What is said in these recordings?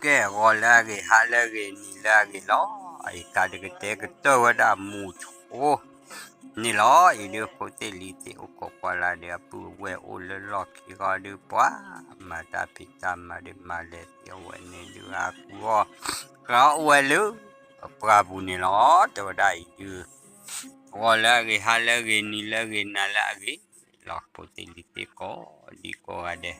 ဂီၤလၢအဂ့ၤ ဟါလၢအဂ့ၤ နံၤလၢအဂ့ၤလီၤ. အံၤကးဒုးကတဲာ်ကတီၤဝဲဒၣ်မုၢ်ဆိ န့ၣ်လီၤ. အံၤဒုး ဖိသ့ၣ်လံၤသ့ၣ် အိၣ်ခိးကွၢ်လၢ်ဒီးအပုၢ်အဝဲၢ်အိၣ်လၢလီၢ်ခံဂီၤဒုး ပှၤမၤတၢ်ဖံးတၢ်မၤဒုး မၤလဲၤသ့အဝဲန့ၣ်ဒုး ဟးဃုအီၣ်ဃုအီၣ်ဝဲလၢ အပှၢ်ပူၤန့ၣ်လီၤ. တဲဝဲဒၣ်အံၤဒုး ဂီၤလၢအဂ့ၤ ဟါလၢအဂ့ၤ နံၤလၢအဂ့ၤ နၤလၢအဂ့ၤလီၤ. ဖိသ့ၣ်လံၤသ့ၣ်ကိးဒံကိးဂၤဒဲး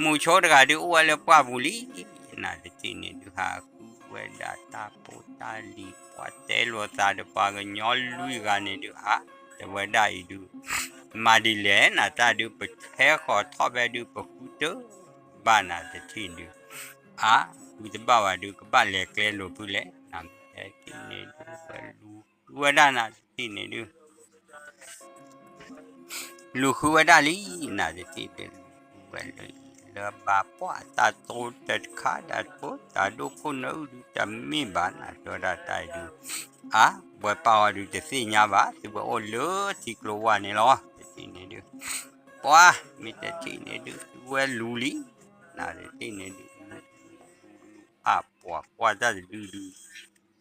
မုၢ်ဆိတဂၤဒုးအိၣ်ဝဲလၢပှၢ်ပူၤလံ. နတထံၣ်န့ၣ်ဒုး ဟးဃုဝဲဒၣ်တၢ်ဖိတၢ်လံၤ ပှၤတဲလိာ်သးဒီးပှၤကညီလွံၢ်ဂၤန့ၣ်ဒုး အါ တဲဝဲဒၣ်အံၤဒုး မၤဒ်လဲၣ် နတၢ်ဒုး ပဆဲဃီၤထီၣ်ဖဲဒုး ပဃုတဘၣ် နတထံၣ်ဒုး အါ ဃုတဘၣ်ဝဲဒုး ကဘၣ်လဲၤကျဲလိာ်ဖုလဲၣ် နတထံၣ်န့ၣ်ဒုး ဝဲလူၤဃုဝဲဒၣ် နတထံၣ်န့ၣ်ဒုး လူၤဃုဝဲဒၣ်လံ. နတထံၣ်ဒုး လူၤဃုဝဲလၢ လၢဘၣ်ပှၢ်တၢ်တိတခါ တၢ်တိတၢ်ဒိခိၣ်နၢအုၣ်ဒုး တမ့ၢ်ဘၣ် နတဲဝဲဒၣ်တၢ်အံၤဒုး အါ ဝဲပာ်အီၤဒုးတသ့ၣ်ညါဘၣ် သုဝဲအိၣ်လၢထံကျိဝါန့ၣ်လီၤ. တထံၣ်န့ၣ်ဒုး ပှၤ မ့ၢ်တထံၣ်န့ၣ်ဒုး သုဝဲလူၤလံ. နတထံၣ်န့ၣ်ဒုး လူၤလူၤလူၤလူၤ အါ ပှၤကွၢ်တၢ်တဒုဒုး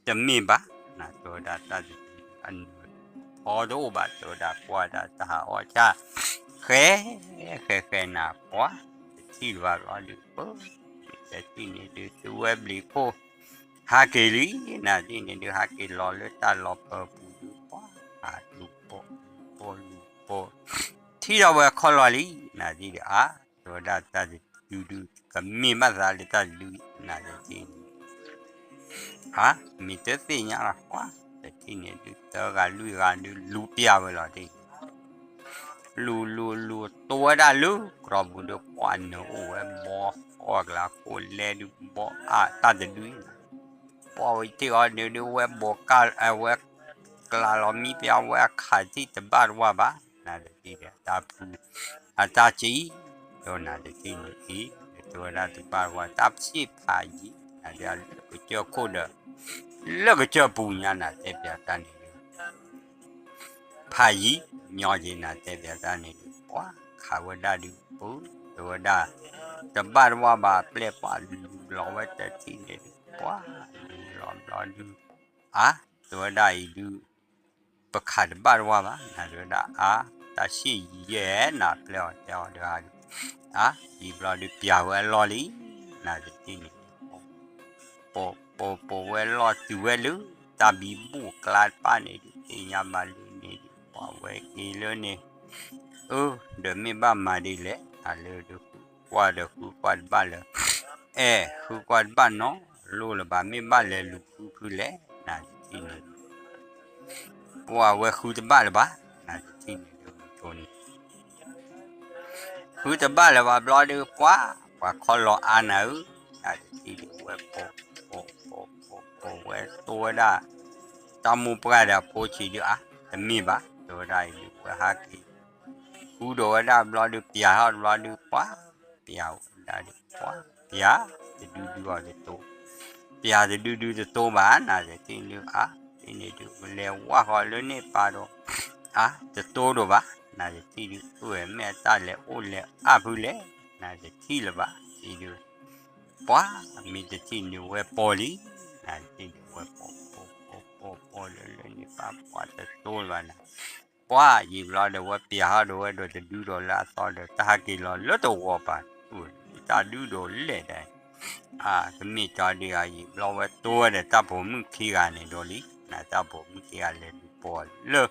တမ့ၢ်ဘၣ် နတဲဝဲဒၣ်တၢ်တဒုဒုး အနၢၤဖီတအိၣ်ဘၣ် တဲဝဲဒၣ်ကွၢ်ဒၣ်တၢ်ဟးအီၣ်ဆၣ် ဃဲ ဃဲဃဲနၤ ပှၤ တထံၣ်လၢၤဘၣ်ဘျီဒုး ပၢ မ့ၢ်တထံၣ်န့ၣ်ဒုး သုဝဲဘျံးခိၣ် ဟးက့ၤလံ. နတထံၣ်န့ၣ်ဒုး ဟးက့ၤလီၤလၢတၢ်လီၤပၢၤပူၤဒုး ပှၤ လူၤပိာ်လူၤပိာ်လူၤပိာ် ထံၣ်ထီၣ်ဝဲခီလီၤလံ. နတထံၣ်ဒုး အါ တဲဝဲဒၣ်တၢ်တဒုဒုး ကမ့ၢ်ဘၣ်သးလၢတၢ်တဒု နတထံၣ်န့ၣ် အါ မ့ၢ်တသ့ၣ်ညါလီၤ ပှၤ တထံၣ်န့ၣ်ဒုး သၢဂၤလွံၢ်ဂၤဒုး လူၤပျၢ်ဝဲလီၤတထံၣ် လူၤလူၤလူၤ တိဝဲဒၣ်လၢ ကြီပူၤဒုး ပှၤနၢၤအိၣ်ဝဲ ဘီဃီကျါ ဃိာ်လဲဒုး ဘီအါ တၢ်တဒု ပှၤဝဲထံၣ်အီၤဒုးဒုး ဝဲဘီကၢ် အဝဲ ကျါလီၤမံပျၢ်ဝဲအခးထံၣ်တဘၣ်တဝၢ်ဘၣ် နတထံၣ်ဒုး တၢ်ဖု အတၢ်စံး ဒီးနတထံၣ်န့ၣ်အံၤ တဲဝဲဒၣ်တဘၣ်တဝၢ် တၢ်ပစံးဖးယံၤ နဒုး လၢကစၢၢ်ခိၣ်ဒီး လၢကစၢၢ်ပူၤညါနတဲပျးတၢ်န့ၣ်ဒုး ဖးယံၤ ညီက့ၤနတဲပျးတၢ်န့ၣ်ဒုး ပှၤခးဝဲဒၣ်ဒုး ပတဲဝဲဒၣ် တဘၣ်တဝၢ်ဘၣ် ပျဲၢ်ပှၤလူၤလီၤဝဲတထံၣ်န့ၣ်ဒုး ပှၤလူၤလီၤဘျီဒုး အါ တဲဝဲဒၣ်အံၤဒုး ပခးတဘၣ်တဝၢ်ဘၣ် နတဲဝဲဒၣ် အါ တၢ်ဆံးယံၤယဲၢ် နပျဲၢ်အီၤတဲအီၤတဂၤဒုး အါ ယံာ်ဘျီဒုးပျးဝဲအလီၢ်လံ နတထံၣ်န့ၣ် ပိာ်ပိာ်ပိာ်ဝဲလီၢ်တုၤဝဲလၢ တၢ်ဘံဘူၣ်ကျါတဖၣ်န့ၣ်ဒုး သ့ၣ်ညါဘၣ်လၢန့ၣ်ဒုး ပှၤဝဲက့ၤလၢန့ၣ် အၢ ဒီးမ့ၢ်ဘၣ်မၤဒ်လဲၣ် အလၢဒုးဃုကွၢ်ဒီးဃုကွၢ်တဘၣ်လၢ အဲၣ် ဃုကွၢ်တဘၣ်နီတလိၣ်လၢၤဘၣ် မ့ၢ်ဘၣ်လဲၤလူၤဃုဖုလဲၣ် နတထံၣ်န့ၣ် ပှၤဝဲဃုတဘၣ်လၢၤဘၣ် နတထံၣ်န့ၣ်ဒုး မုၢ်ဆိန့ၣ် ဃုတဘၣ်လၢၤဘၣ်ဘျီဒုး ပှၤ ပှၤခီလီၤအါနၤဧၢ နတထံၣ်ဒုး ဝဲပိာ်ပိာ်ပိာ်ပိာ်ပိာ်ဝဲတိဝဲဒၣ် တၢ်မိၢ်ပှၢ်ဒီးအဖိဆံးဒုး အါ တမ့ၢ်ဘၣ် တဲဝဲဒၣ်အံၤဒုး ဝဲဟးက့ၤ ဃုဒီးဝဲဒၣ်ဘျီဒုး ပျးထီၣ်တဘျီဒုး ပှၤ ပျးဝဲဒၣ်ဒုး ပှၤ ပျးတဒုဒုအီၤတတိ ပျးတဒုဒုတတိဘၣ် နတထံၣ်ဒုး အါ တထံၣ်န့ၣ်ဒုး ပလဲၤဝၢ်ဃီၤလၢန့ၣ်ပာ်ဒီး အါ တတိဒီးဘၣ် နတထံၣ်ဒုး အၢၣ်မ့ၢ်အတၢ်လဲၤအိၣ်လဲၤအါဖုလဲၣ် နတထံၣ်လၢၤဘၣ် အံၤဒုး ပှၤ မ့ၢ်တထံၣ်န့ၣ်ဝဲပိာ်လံ နတထံၣ်န့ၣ်ဝဲပိာ်ပိာ်ပိာ်ပိာ်ပိာ်လၢ လၢန့ၣ်ပာ်ပှၤတတိလၢၤဘၣ်နၤ ပှၤယံာ်ဘျီဒီး ဝဲပျးထီၣ်ဒီးဝဲဒီးတဒုဒီးလၢအသီဒီး တၢ်ဟးက့ၤလီၤလၢတဝီပၤ တၢ်ဒုဒီးလဲၣ်ဒၣ် အါ ကမ့ၢ်ကီဒုး အယံာ်ဘျီဝဲတိဝဲဒီးတၢ်ပိာ်မုၣ်ခံဂၤန့ၣ်ဒီးလံ နတၢ်ပိာ်မုၣ်ခံဂၤလဲၤလူၤပိာ်လၢ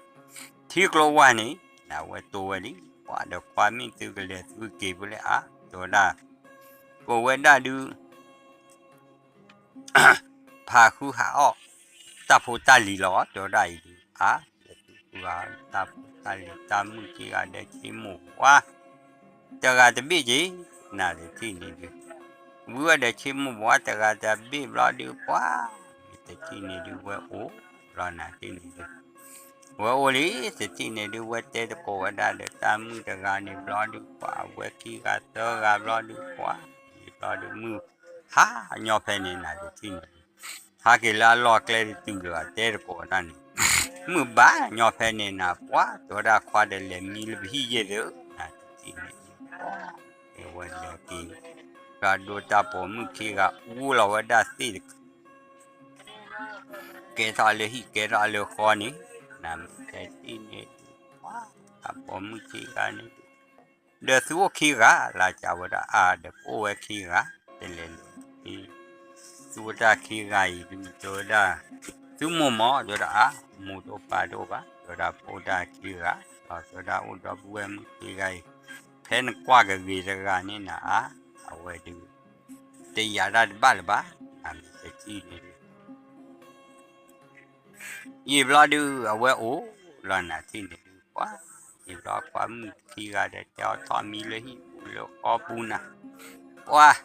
ထံကျိဝါန့ၣ် နဝဲတိဝဲလံ ပှၤဒီးခွါမ့ၢ်သုကလဲၤသုက့ၤဖဲလဲၣ် အါ တဲဝဲဒၣ် ကိးဝဲဒၣ်ဒုး ဖးဃုဟးအီၣ် တၢ်ဖိတၢ်လံၤလီၤ တဲဝဲဒၣ်အံၤဒုး အါ တၢ်ဖိတၢ်လံၤ တၢ်မုၣ်ခံဂၤဒီးဆ့မိၢ်ဝါ တဂၤတဘ့ၣ်က့ၤ နတထံၣ်န့ၣ်ဒုး ဝံၤဝဲဒီးဆ့မိၢ်ဝါတဂၤတဘ့ၣ်ဘျီဒုး ပှၤ တထံၣ်န့ၣ်ဒုး ဝဲအိၣ်ဘျီနၤတထံၣ်န့ၣ်ဒုး ဝဲအိၣ်လံ တထံၣ်န့ၣ်ဒုး ဝဲတဲသကိးဝဲဒၣ်ဒီးတၢ်မုၣ်တဂၤန့ၣ်ဘျီဒုး ပှၤဝဲခံဂၤသၢဂၤဘျီဒုး ပှၤ ယံာ်ဘျီဒုး မုၢ်ဟါညီဖဲန့ၣ် နတထံၣ်န့ၣ်ဒုး ဟးက့ၤလၢအလီၢ်ကျဲတတုၤလၢၤဘၣ် တဲသကိးဝဲဒၣ်န့ၣ် မုၢ်ဘၣ်ညီဖဲန့ၣ်နၤ ပှၤ တဲဝဲဒၣ်ခွါဒီးလဲၤမံလၢပဟံၣ်ယဲၢ်သု နတထံၣ်န့ၣ် ပှၤ အဝဲလဲၤက့ၤ တၢ်ဒိတၢ်ပိာ်မုၣ်ခံဂၤ အူလီၤဝဲဒၣ်သ့ၣ်တက ကဲထီၣ်လၢဟံၣ်ကဲထီၣ်လၢဃီန့ၣ်, နမ့ၢ်တဲတထံၣ်န့ၣ်ဒုး တၢ်ပိာ်မုၣ်ခံဂၤန့ၣ်ဒုး, ဒီးသုအိၣ်ခံဂၤ လၢကဝဲဒၣ်အါဒီး ကအိၣ်ဝဲခံဂၤ တလဲၤလဲၤ, သုဝဲတၢ်ခံဂၤအံၤဒုး တဲဝဲဒၣ်, သုမိၢ်မၢ တဲဝဲဒၣ်အါ, မိၢ်တအိၣ်ပၢ်တအိၣ်ဘၣ်, တဲဝဲဒၣ်ပအိၣ်တၢ်ခံဂၤ, ဒီးတဲဝဲဒၣ်အိၣ်ဒီပုၢ်ဝဲၢ်မုၣ်ခံဂၤအံၤ, ဖဲနကွၢ်ကဂ့ၤတဂၤန့ၣ်နၤအါ, အဝဲဒုး တယာ်တၢ်တဘၣ်လၢၤဘၣ်, နမ့ၢ်တထံၣ်န့ၣ်ဒုး ယံာ်ဘျီဒုး အဝဲအိၣ်လီၤနၤထံၣ်န့ၣ်ဒုး ပှၤ, ယံာ်ဘျီကွၢ်မုၣ်ခံဂၤဒီး တဲအီၤထီၣ်မံလၢဟံၣ်ပူၤလၢဃီပူၤနၤ, ပှၤ,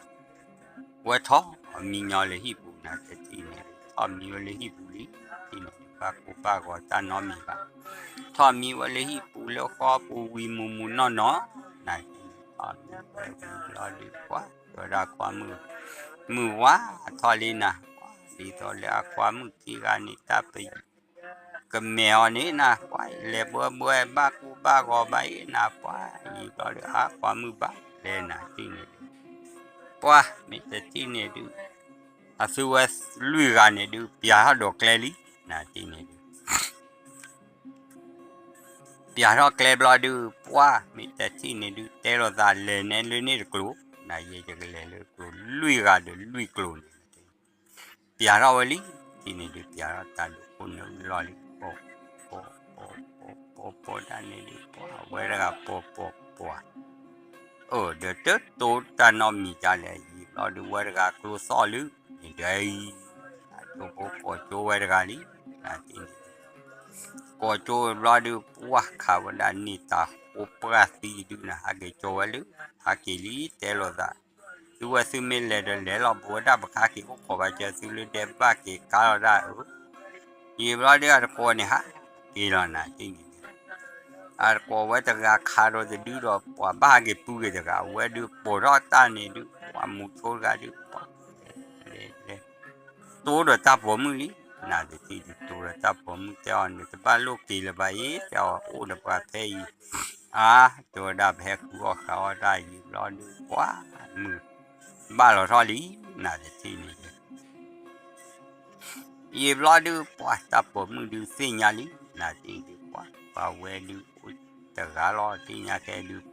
ဝဲထီၣ်မံညီလၢဟံၣ်ပူၤနၤတထံၣ်န့ၣ်ဒုး ထီၣ်မံဝဲလၢဟံၣ်ပူၤလံ, ထံၣ်န့ၣ်ဒုး ဘၣ်ကိၢ်ဘၣ်ဂီၤတၢ်နီတမံၤဘၣ်, ထီၣ်မံဝဲလၢဟံၣ်ပူၤလၢဃီပူၤဝံၤမုာ်မုာ်နီၢ်နီၢ်, နၤထံၣ်န့ၣ် ထီၣ်မံဝဲဝံၤဘျီဒုး ပှၤ, တဲဝဲဒၣ်ကွၢ်မုၣ်, မုၢ်ဝါထီၣ်လံနၤ, ပှၤ, ဒ်သိးလၢအကွၢ်မုၣ်ခံဂၤန့ၣ် တၢ်ပ ကမဲာ်အီၤန့ၣ်နၤ, ပှၤလဲၤဘှဲဘှဲ ဘၣ်ကိၢ်ဘၣ်ဂီၤဘၣ်အံၤနၤ, ပှၤ, ယံာ်ဘျီဒုး အါကွၢ်မုၣ်ဘၣ်လဲၤနၤထံၣ်န့ၣ်ဒုး, ပှၤ, မ့ၢ်တထံၣ်န့ၣ်ဒုး, အသုဝဲလွံၢ်ဂၤန့ၣ်ဒုး ပျးထီၣ်ဒိးကျဲလံ, နၤထံၣ်န့ၣ်ဒုး ပျးထီၣ်ကျဲဘျီဒုး ပှၤ, မ့ၢ်တထံၣ်န့ၣ်ဒုး တဲလိာ်သးလဲၤနဲလၢန့ၣ်တကျိၤ, နၤယဲယကလဲၤလၢကျိၤ လွံၢ်ဂၤဒီးလွံၢ်ကျိၤန့ၣ် ပျးထီၣ်ဝဲလံ, ထံၣ်န့ၣ်ဒုး ပျးထီၣ်တၢ်ဒိးခိၣ်နၢလီၢ်လံ, ပိာ်, ပိာ်, ပိာ်, ပိာ်, ပိာ်, ပိာ်တၢ်န့ၣ်ဒုး ပှၤ, ဝဲတဂၤပိာ်, ပိာ်, ပိာ်, အၢ ဒီးတတိတၢ်နီတမံၤဒ်လဲၣ်, ယံာ်ဘျီဒုး ဝဲတဂၤကျိသီၣ်လံ, န့ၣ်ဒီးအံၤ, အဒိဖိကိးကၠိဝဲတဂၤလံ, နၤထံၣ်န့ၣ် ကိးကၠိဝဲဘျီဒုး ပှၤခးဝဲဒၣ်န့ၢ်တၢ်ဃိပှၢ်သံဒုးနၤ ဟးက့ၤကၠိဝဲလၢ, ဟးက့ၤလံ တဲလိာ်သး, သုဝဲသုမ့ၢ်လဲၤဒီးလဲၤလီၤ ပဝဲဒၣ်ပကဟးက့ၤအိၣ်ခိးဘၣ်ကၢသုလၢဒဲးဘၣ်က့ၤကါလီၤဒၣ်အၢ, ယံာ်ဘျီဒုး အတကိးန့ၣ်ဟးက့ၤလီၤနၤထံၣ်န့ၣ်ဒုး အတကိးဝဲတဂၤခးဒီးတဒုဒီး ပှၤဘၣ်ဟးက့ၤပုၢ်က့ၤတဂၤ အဝဲဒုးပိာ်ထီၣ်တၢ်န့ၣ်ဒုး ပှၤမူဆိတဂၤဒုး ပှၤလဲၤလဲၤ တိဒီးတၢ်ပိာ်မုၣ်လံ, နၤတထံၣ်ဒုး တိဒီးတၢ်ပိာ်မုၣ်တဲအီၤန့ၣ် တဘၣ်လိၣ်က့ၤလၢၤဘၣ်အံၤ တဲအီၤအိၣ်ဒီးပှၤဖဲအံၤ, အါ, တဲဝဲဒၣ်ပဟဲဃုအီၣ်ဃုအီတၢ်ယံာ်ဘျီဒုး ပှၤ, မုၢ်ဘၣ်လီၤထီၣ်လံ, နၤတထံၣ်န့ၣ်ဒုး ယံာ်ဘျီဒုး ပှၤတၢ်ပိာ်မုၣ်ဒုးသ့ၣ်ညါလံ, နၤတထံၣ်ဒုး ပှၤ, ပှၤဝဲဒုးအိၣ်တဂၤလီၤ သ့ၣ်ညါခဲဒုး,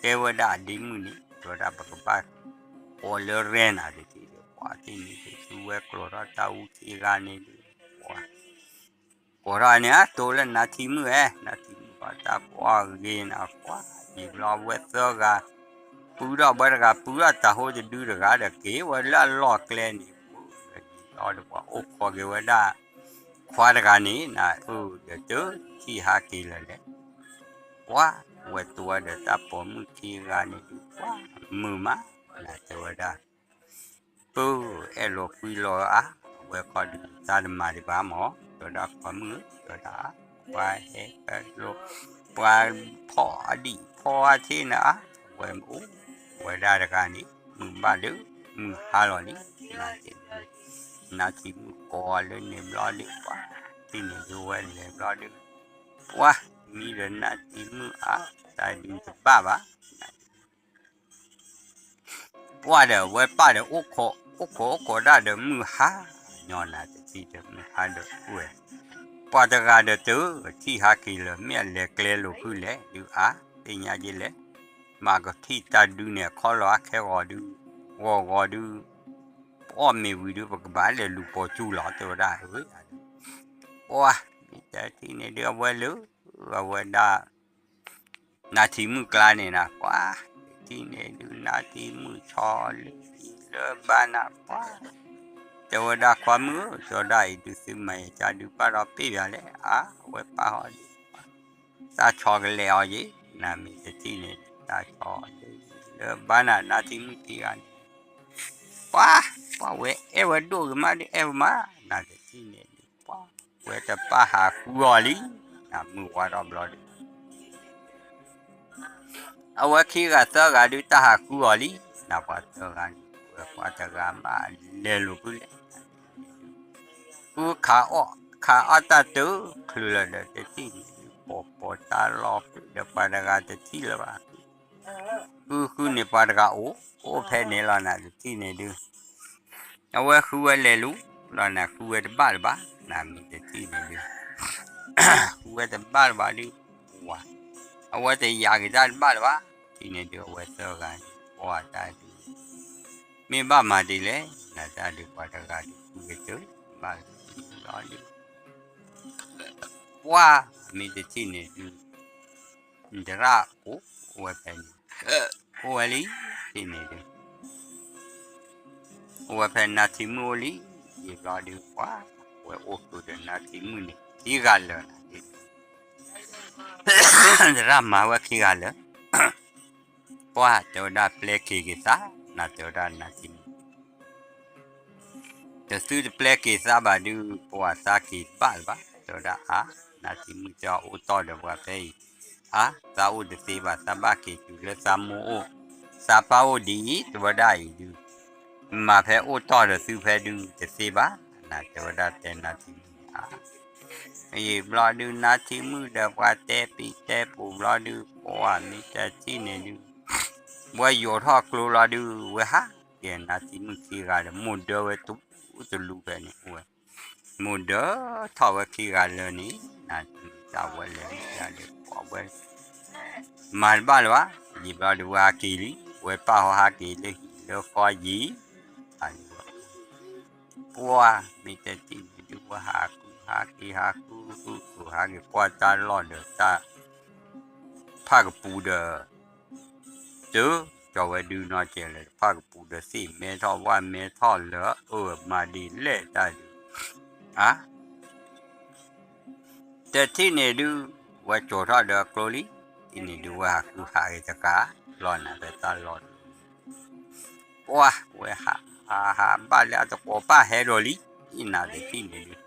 တဲဝဲဒၣ်အဒ့မုၣ်န့ၣ် တဲဝဲဒၣ်ပကဘၣ် ကိးလၢရဲနၤတထံၣ်ဒုး ပှၤတထံၣ်န့ၣ်ဒုး သုဝဲကျိးထီၣ်တၢ်အူထံဂၤန့ၣ်ဒုး ပှၤ ကိးထီၣ်န့ၣ် အတိလၢနါထံမုၣ်ဧၢ, နါထံမုၣ်ပှၤတၢ်ကွၢ်ဂ့ၤနၤ ပှၤ, ယံာ်ဘျီဝဲသၢဂၤ, ပုၢ်ထီၣ်ဝဲတဂၤ ပုၢ်ထီၣ်တၢ်ဟိတဒုတဂၤဒီးက့ၤဝဲလၢအလီၢ်ကျဲန့ၣ်, ယံာ်ဘျီဒီးပှၤအိၣ်ခိးက့ၤဝဲဒၣ် ခွါတဂၤန့ၣ် နအၢဒီးတထံၣ်ဟးက့ၤလၢၤလဲၣ်, ပှၤ, ဝဲတိဝဲဒီးတၢ်ပိာ်မုၣ်ခံဂၤန့ၣ်ဒုး ပှၤ, မုာ်မး, နတဲဝဲဒၣ် ပၢ်, အဲၣ်လိာ်ကွံလိာ်အါ, အဝဲခီဒုးတၢ်တမၤဒံးဘၣ်မၢ်, တဲဝဲဒၣ် ပိာ်မုၣ်ဧၢ, တဲဝဲဒၣ်, ပှၤဟဲပလိာ်, ပှၤဖီၣ်အဒံးဖီၣ်အါထံၣ်န့ၣ်အါ, ဝဲအိၣ်ဝဲဒၣ်တဂၤန့ၣ် မုၢ်ဘၣ်ဒီး မုၢ်ဟါလီၤလံ, နါထံမုၣ်ကိးအီၤလၢန့ၣ်ဘျီဒုး ပှၤ, ထံၣ်န့ၣ်ဒုးဝဲလဲၤဘျီဒုး, ပှၤ, မံဒီးနါထံမုၣ်အါ, တၢ်ဒုးတဘၣ်ဘၣ် ပှၤဒီးဝဲပၢ်ဒီး အိၣ်ခိးအိၣ်ခိးတၢ်ဒီးမုၢ်ဟါ, ညီနၤတထံၣ်ဒီး မုၢ်ဟါဒီးကွဲၤ, ပှၤတဂၤဒီးတထံၣ်ဟးက့ၤလၢၤ မ့ၢ်အလဲၤကျဲလိာ်ဖုလဲၣ်ဒုးအါ, သ့ၣ်ညါယလဲၣ်, မ့ၢ်ကထံၣ်တၢ်ဒုးန့ၣ် အခီလီၤအခဲဂီၤဒုး, ဂီၤဂီၤဒုး, ပအီၣ်မ့ၤဝံၤဒုး ပကဘၣ်လဲၤလူၤပိာ်စူၢ်လီၤ တဲဝဲဒၣ်, ပှၤ, မ့ၢ်တထံၣ်န့ၣ်ဒုး အဝဲလၢ အဝဲဒၣ် နါထံမုၣ်ကျါန့ၣ်နၤ ပှၤ, တထံၣ်န့ၣ်ဒုး နါထံမုၣ်ဆီလၢအံၤလၢဘၣ်နၤ ပှၤ, တဲဝဲဒၣ် ခွါမုၣ်ဧၢ, တဲဝဲဒၣ်အံၤဒုး သုမၤယကါဒုး ဘၣ်ဒီးပ့ၢ်ယၤလဲၣ်, အါ, အဝဲပၢ်ဟီဒုး တၢ်ဆီကလဲာ်အီၤယ့ၣ်, နမ့ၢ်တထံၣ်န့ၣ် တၢ်ဆီလၢဘၣ်နၤ နါထံမုၣ်ခံဂၤန့ၣ်, ပှၤ, ပှၤဝဲအဲၣ်ဝဲဒိၣ်ဂ့ၤမးဒုး အဲၣ်ဝဲမး, နတထံၣ်န့ၣ်ဒုး ပှၤ, ဝဲတပၢ်ဟးဃုအီၤလံ, နမုၢ်ဝါထီၣ်ဘျီဒုး အဝဲခံဂၤသၢဂၤဒုး တၢ်ဟးဃုအီၤလံ, နပှၤသၢဂၤန့ၣ် ဝဲပှၤတဂၤမးလဲၤလိာ်ဖုလဲၣ်, ဃုခးအီၣ်, ခးအီၣ်တၢ်တချုးလၢၤဒီး တထံၣ်န့ၣ်ဒုး ပိာ်ပိာ်တၢ်လီၤဃုာ်ဒီး ပှၤတဂၤတထံၣ်လၢၤဘၣ် ဃုဃုန့ၣ်ပှၤတဂၤအိၣ်, အိၣ်ဖဲန့ၣ်လီၤနၤတထံၣ်န့ၣ်ဒုး အဝဲဃုဝဲလဲၤလူၤလီၤနၤ ဃုဝဲတဘၣ်တဘၣ် နမ့ၢ်တထံၣ်န့ၣ်ဒုး ဃုဝဲတဘၣ်တဘၣ်ဒုး ပှၤ အဝဲတယာ်က့ၤတၢ်တဘၣ်တဘၣ် ထံၣ်န့ၣ်ဒုး အဝဲသၢဂၤန့ၣ် ပှၤတၢ်ဒုး မ့ၢ်ဘၣ်မၤဒ်လဲၣ် နတၢ်ဒုးပှၤတဂၤဒုး ဃုကတၢၢ်ဘၣ်လီၤဒုး ပှၤ မ့ၢ်တထံၣ်န့ၣ်ဒုး နတရၣ်အိၣ် အိၣ်ဝဲဖဲန့ၣ် အိၣ်ဝဲလံ ထံၣ်န့ၣ်ဒုး အိၣ်ဝဲဖဲနါထံမုၣ်အိၣ်လံ ယံာ်ဘျီဒုး ပှၤ ဝဲအိၣ်ဃုာ်ဒီးနါထံမုၣ်န့ၣ် ခံဂၤလၢာ်နၤ တရၣ်မၤဝဲခံဂၤလၢာ် ပှၤတဲဝဲဒၣ်ပျဲက့ၤက့ၤသး နၤတဲဝဲဒၣ်နါထံမုၣ် တသုတပျဲက့ၤသးဘၣ်ဒုး ပှၤသးက့ၤဘၣ်လၢၤဘၣ် တဲဝဲဒၣ်အါ နါထံမုၣ်တဲအီၤအိၣ်တီၢ်ဒီးပှၤဖဲအံၤ အါ သးအိၣ်တသ့ဘၣ် သးဘၣ်က့ၤတုၤလၢသးမိၢ်အိၣ် သးပၢ်အိၣ်ဒ်အံၤ တဲဝဲဒၣ်အံၤဒုး မၤဖဲအိၣ်တီၢ်ဒီးသုဖဲဒုးတသ့ဘၣ် နၤတဲဝဲဒၣ်တဲနါထံမုၣ်န့ၣ်အါ ယံာ်ဘျီဒုး နါထံမုၣ်ဒီးပှၤတဲပံၤတဲပူၤဘျီဒုး ပှၤမ့ၢ်တထံၣ်န့ၣ်ဒုး ဝဲယိးထီၣ်ကျိလီၤဒုး ဝဲဟးက့ၤနါထံမုၣ်ခံဂၤဒီး မိၢ်ဒၢဝဲတူၢ်တလူဖဲန့ၣ်အိၣ်ဝဲ မိၢ်ဒၢထီၣ်ဝဲခံဂၤလၢာ်န့ၣ် နၤတၢ်ဝဲလဲၤမ့ၢ်ဒၣ်ဒီး ပှၤဝဲ မၤတဘၣ်လၢၤဘၣ် ယံာ်ဘျီဒုးဝဲဟးက့ၤလံ ဝဲပၢ်ဟီဟးက့ၤလၢဟံၣ်လၢဃီယံၤ ပှၤမ့ၢ်တထံၣ်န့ၣ်ဒုး ဝဲဟးဃုဟးက့ၤဟးဃုဃုဃုဟးက့ၤ ပှၤတၢ်လီၢ်ဒီးတၢ် ဖၣ်ကပူၤဒီး တုၤကီၤဝဲဒုးနီၢ်ကဲၤလၢာ် တဖၣ်ကပူၤဒီးသ့ၣ်မဲထီၣ်ဝၣ်မဲထီၣ်လၢအၢမၤဒ်လဲၣ်တၢ်ဒုး အါ တထံၣ်န့ၣ်ဒုး ဝဲကၠိၤထီၣ်ဒီးကျိလံ ထံၣ်န့ၣ်ဒုးဝဲဟးဃုဟးက့ၤတဂၤလီၤနၤ ဖဲတၢ်လီၢ်ဒုး ပှၤဝဲဟး ဟးဟးဘၣ်လၢအတကိးပၢ်ဟဲဒီးလံ နၤတထံၣ်န့ၣ်ဒုး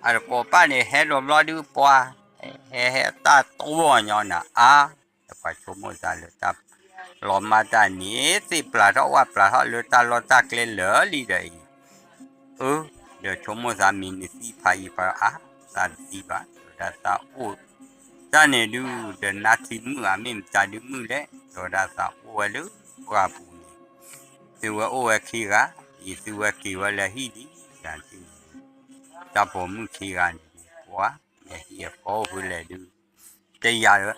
အတကိးပၢ်န့ၣ်ဟဲဒီးဘျီဒုး ပှၤ ဟဲဟဲတၢ်တီၢ်ညီနၤအါ တပှၤဆိကမိၣ်သးလၢတၢ် လီၤမၢ်တၢ်န့ၣ် သ့ၣ်ပျၢ်ထီၣ်ဝၣ်ပျၢ်ထီၣ်လၢတၢ်လီၢ်တၢ်ကျဲလၢာ်လံဒီးအံၤ အၢ ဒီးဆိကမိၣ်သးမ့ၢ်နသံဖးယံၤဖးအါ သးတသံဘၣ် တဲဝဲဒၣ်သးအိၣ် တၢ်န့ၣ်ဒုး ဒီးနါထံမုၣ်ဧါ မ့ၢ်မတၤဒုးမုၣ်လဲၣ် တဲဝဲဒၣ်သးအိၣ်ဝဲလၢပှၢ်ပူၤန့ၣ် သုဝဲအိၣ်ဝဲခံဂၤ ယံာ်သုဝဲက့ၤဝဲလၢဟံၣ်ဒံး တၢ်ထံၣ်န့ၣ်ဒုး တၢ်ပိာ်မုၣ်ခံဂၤန့ၣ်ဒုး ပှၤ ယဟံၣ်အကိးဖုလဲၣ်ဒုး တယာ်ဒီး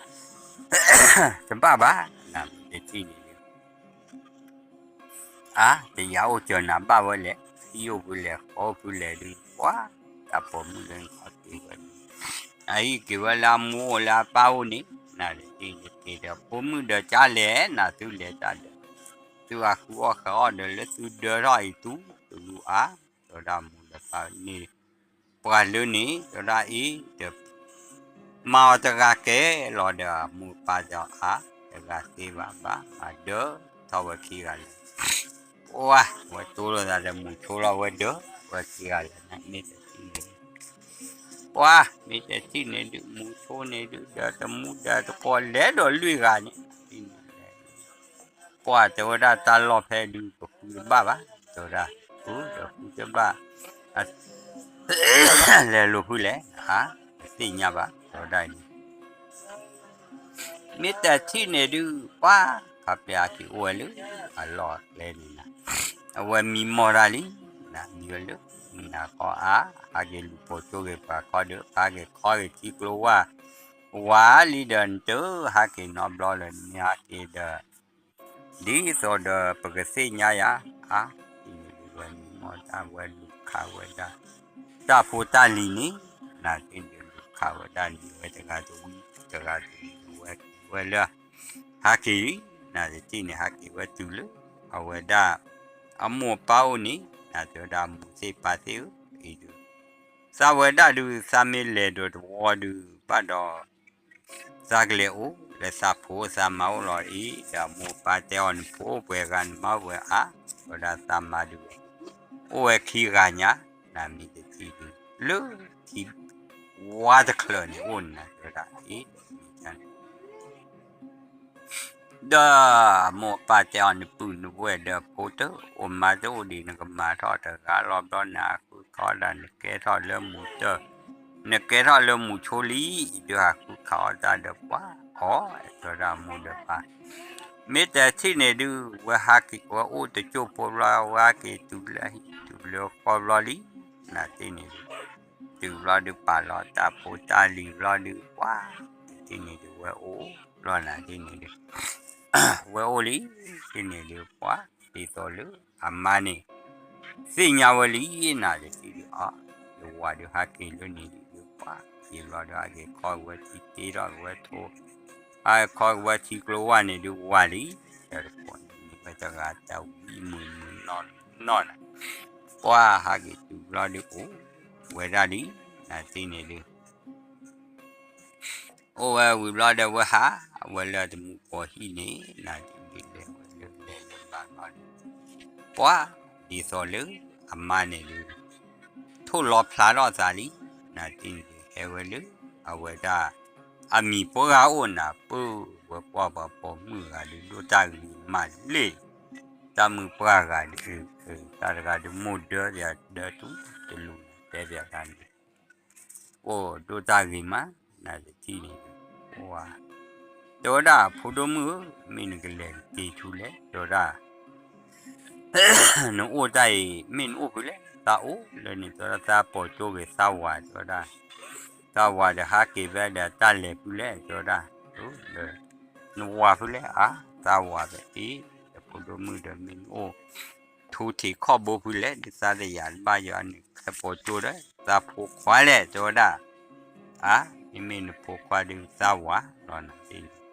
တဘၣ်ဘၣ် နမ့ၢ်တထံၣ်န့ၣ်ဒုး အါ တယာ်အိၣ်စၢၤနၤဘၣ်ဝဲလဲၣ် ဟံၣ်အိၣ်ဖုလဲၣ် ဃီဖုလဲၣ်ဒုး ပှၤ တၢ်ပိာ်မုၣ်လၢနခီက့ၤဝဲ အဟံၣ်က့ၤဝဲလၢအမိၢ်အိၣ်လၢအပၢ်အိၣ်န့ၣ် နတထံၣ်န့ၣ်က့ၤဒီးပိာ်မုၣ်ဒီးကၢ်လဲၣ် နသုလဲၤတၢ်ဒီး သုအဃုအီၣ်ဃုအီၣ်ဒီးလၢသုဒၢထီၣ်အံၤ သုတလူအါ တဲဝဲဒၣ်မိၢ်ဒီးပၢ်န့ၣ် ပှၤလၢန့ၣ် တဲဝဲဒၣ်အံၤ ဒီး မၤအီၤတဂၤကဲလီၤဒီး မိၢ်ပၢ်တဲအီၤအါ တဂၤသ့ဘၣ် ဘၣ်မၤဒၢထီၣ်ဝဲခံဂၤလၢာ် ပှၤ ဝဲတိၢ်လိာ်သးဒီးမူဆိလီၤဝဲဒၢ ဝဲခံဂၤလၢာ် မ့ၢ်တထံၣ်န့ၣ်ဒုး ပှၤ မ့ၢ်တထံၣ်န့ၣ်ဒုး မူဆိန့ၣ်ဒုး ဒီးတမူဒီးတကိးလဲၤဒီးလွံၢ်ဂၤန့ၣ် တထံၣ်န့ၣ်လဲၤ ပှၤတဲဝဲဒၣ်တၢ်လီၢ်ဖဲဒုး ပဃုတဘၣ်ဘၣ် တဲဝဲဒၣ် ဃုဒီးဃုတဘၣ် လဲၤလိာ်ဖုလဲၣ် တသ့ၣ်ညါဘၣ် တဲဝဲဒၣ်န့ၣ် မ့ၢ်တထံၣ်န့ၣ်ဒုး ပှၤ ဖါပျဲအက့ၤအိၣ်ဝဲလၢ အလီၢ်အကျဲန့ၣ်နၤ အဝဲမံမီၢ်တၢ်လံ နၤမံဝဲလၢ မုၢ်နၤခီအါ ဟးက့ၤလူၤပိာ်ဆိဂ့ၤပှၤခီဒီး ဟးက့ၤခီဂ့ၤထံကျိဝၢ် ဝါလံဒီးနတဟးက့ၤနီတဘျီလၢၤ နမ့ၢ်ဟးက့ၤဒီး ဒ်သိးဒီးပကသ့ၣ်ညါယၤ အါ ဝဲမံမီၢ်တၢ်ဝဲလူၤခးဝဲဒၣ် တၢ်ဖိတၢ်လံၤန့ၣ် နၤသ့ၣ်န့ၣ်လူၤခးဝဲဒၣ်န့ၣ် ဝဲတဂၤတဝံၤ တဂၤတဝံၤ ဝဲဝဲလၢ ဟးက့ၤ နၤတထံၣ်န့ၣ် ဟးက့ၤဝဲတုၤလၢ အဝဲဒၣ် အမိၢ်အပၢ်အိၣ်န့ၣ် နၤတဲဝဲဒၣ်မိၢ်သ့ၣ်ပၢ်သ့ၣ်ဧၢ အံၤဒုး သးဝဲဒၣ်ဒုး သးမ့ၢ်လဲၤဒီးတဝီဒုး ဘၣ်ဒီး သးကလဲၤအိၣ်လၢသးဖိသးမါအိၣ်လီၤအံၤ ဒီးမိၢ်ပၢ်တဲအီၤနဖိအိၣ်ပှဲၤဂၤ နမါအိၣ်ပှဲၤဂၤ တဲဝဲဒၣ်သးမါဒုး အိၣ်ဝဲခံဂၤညါ နၤမ့ၢ်တထံၣ်ဒုး လၢထံ ဝါတချၢးန့ၣ်အိၣ်နၤ တဲဝဲဒၣ်အံၤ ဒီးမိၢ်ပၢ်တဲအီၤ နပုၢ်နဝဲၢ်ဒီးဖိတအိၣ်မါတအိၣ်ဒံး နကမၤထီၣ်တဂၤလီၤဘျီ နဟးဃုခးအီၣ်တၢ် နကဲထီၣ်လၢမူၤတၢၢ် နကဲထီၣ်လၢမူၤဆိလံ ဒုးဟးဃုခးအီၣ်တၢ်ဒီးပှၤ အီၣ်တဲဝဲဒၣ်မိၢ်ဒီးပၢ် မ့ၢ်တထံၣ်န့ၣ်ဒုး ဝဲဟးက့ၤဝဲအိၣ်တကၠိၢ်ဖိဘျီ ဝဲဟးက့ၤတုၤလၢဟံၣ်တုၤလၢဃီဘျီလံ, နၤတထံၣ်န့ၣ်ဒုး တုၤဘျီဒုးပာ်လီၤတၢ်ဖိတၢ်လံၤဘျီဒုး ပှၤတထံၣ်န့ၣ်ဒုး ဝဲအိၣ်ဘျီနၤတထံၣ်န့ၣ်ဒုး ဝဲအိၣ်လံ, တထံၣ်န့ၣ်ဒုး ပှၤဒ်သိးလၢအမါန့ၣ် သ့ၣ်ညါဝဲလံ နၤတထံၣ်ဒုး အ ယဝၤဒုးဟးက့ၤလၢန့ၣ်ဒုး ပှၤယံာ်ဘျီဒုးဟးက့ၤခီကဝဲထံတ့ထီၣ်ကဝဲထိ ဟးခီကဝဲထံကျိဝါန့ၣ်ဒုးဝၤလံ, တၢ်တကိးန့ၣ် မ့ၢ်ဝဲတဂၤတၢ်ဝံမုာ်မုာ်နီၢ်နီၢ်နၤ, ပှၤဟးက့ၤတုၤဘျီဒုးအိၣ်ဝဲဒၣ်လံ, နၤတထံၣ်န့ၣ်ဒုး အိၣ်ဝဲဝံၤဘျီဒီးဝဲဟး, အဝဲလၢတမူပီၤဟံၣ်န့ၣ် နၤတထံၣ်ဒုးလဲၤဝဲလၢလဲၤလၢဘၣ်ဘျီဒုး ပှၤဒ်သိးလၢအမါန့ၣ်ဒုး ထိၣ်လီၤဖျါထီၣ်သးလံ, နၤတထံၣ်န့ၣ်ဒုး ဟဲဝဲလၢ အဝဲဒၣ် အမံၤပှၢ်ဂၤအိၣ်နၤ ပၢဝဲပှၤပိာ်မုၣ်ဂၤဒုး ဒိၣ်တၢ်ဂ့ၤမးလံ, တၢ်မုၢ်ပှၢ်ဂၤဒုး တၢ်တဂၤဒုးမိၢ်ဒၢယၤဒၢတူၢ်တလူၤ တဲဘၣ်တၢ်န့ၣ် အိၣ်ဒိၣ်တၢ်ဂ့ၤမး, နၤတထံၣ်န့ၣ်ဒုး ပှၤ တဲဝဲဒၣ် ဖိဒိၣ်မုၣ်ဧၢ, မ့ၢ်နကလဲၤက့ၤထူလဲၣ် တဲဝဲဒၣ် နအိၣ်တၢ်အံၤ မ့ၢ်နအိၣ်ဖုလဲၣ်, သးအိၣ်လၢန့ၣ် တဲဝဲဒၣ် သးပိာ်ကၠိဂ့ၤသးဝၤ တဲဝဲဒၣ်, သးဝၤဒီးဟးက့ၤဖဲဒီးတၢ်လဲၤဖုလဲၣ် တဲဝဲဒၣ်, နဝၤဖုလဲၣ် အါ သးဝၤဖဲအံၤ, ဒီးဖိဒိၣ်မုၣ်ဒီးမ့ၢ်နအိၣ် ထူထံးခီၣ်ဘိဖုလဲၣ် ဒုးသးတယာ်တဘၣ်ယွၤန့ၣ် ခဲပိာ်ကၠိဒီး သးဖိခွါလဲၣ် တဲဝဲဒၣ်, အါ မ့မ့ၢ်နဖိခွါဒုးသးဝၤလီၤနၤတထံၣ်န့ၣ်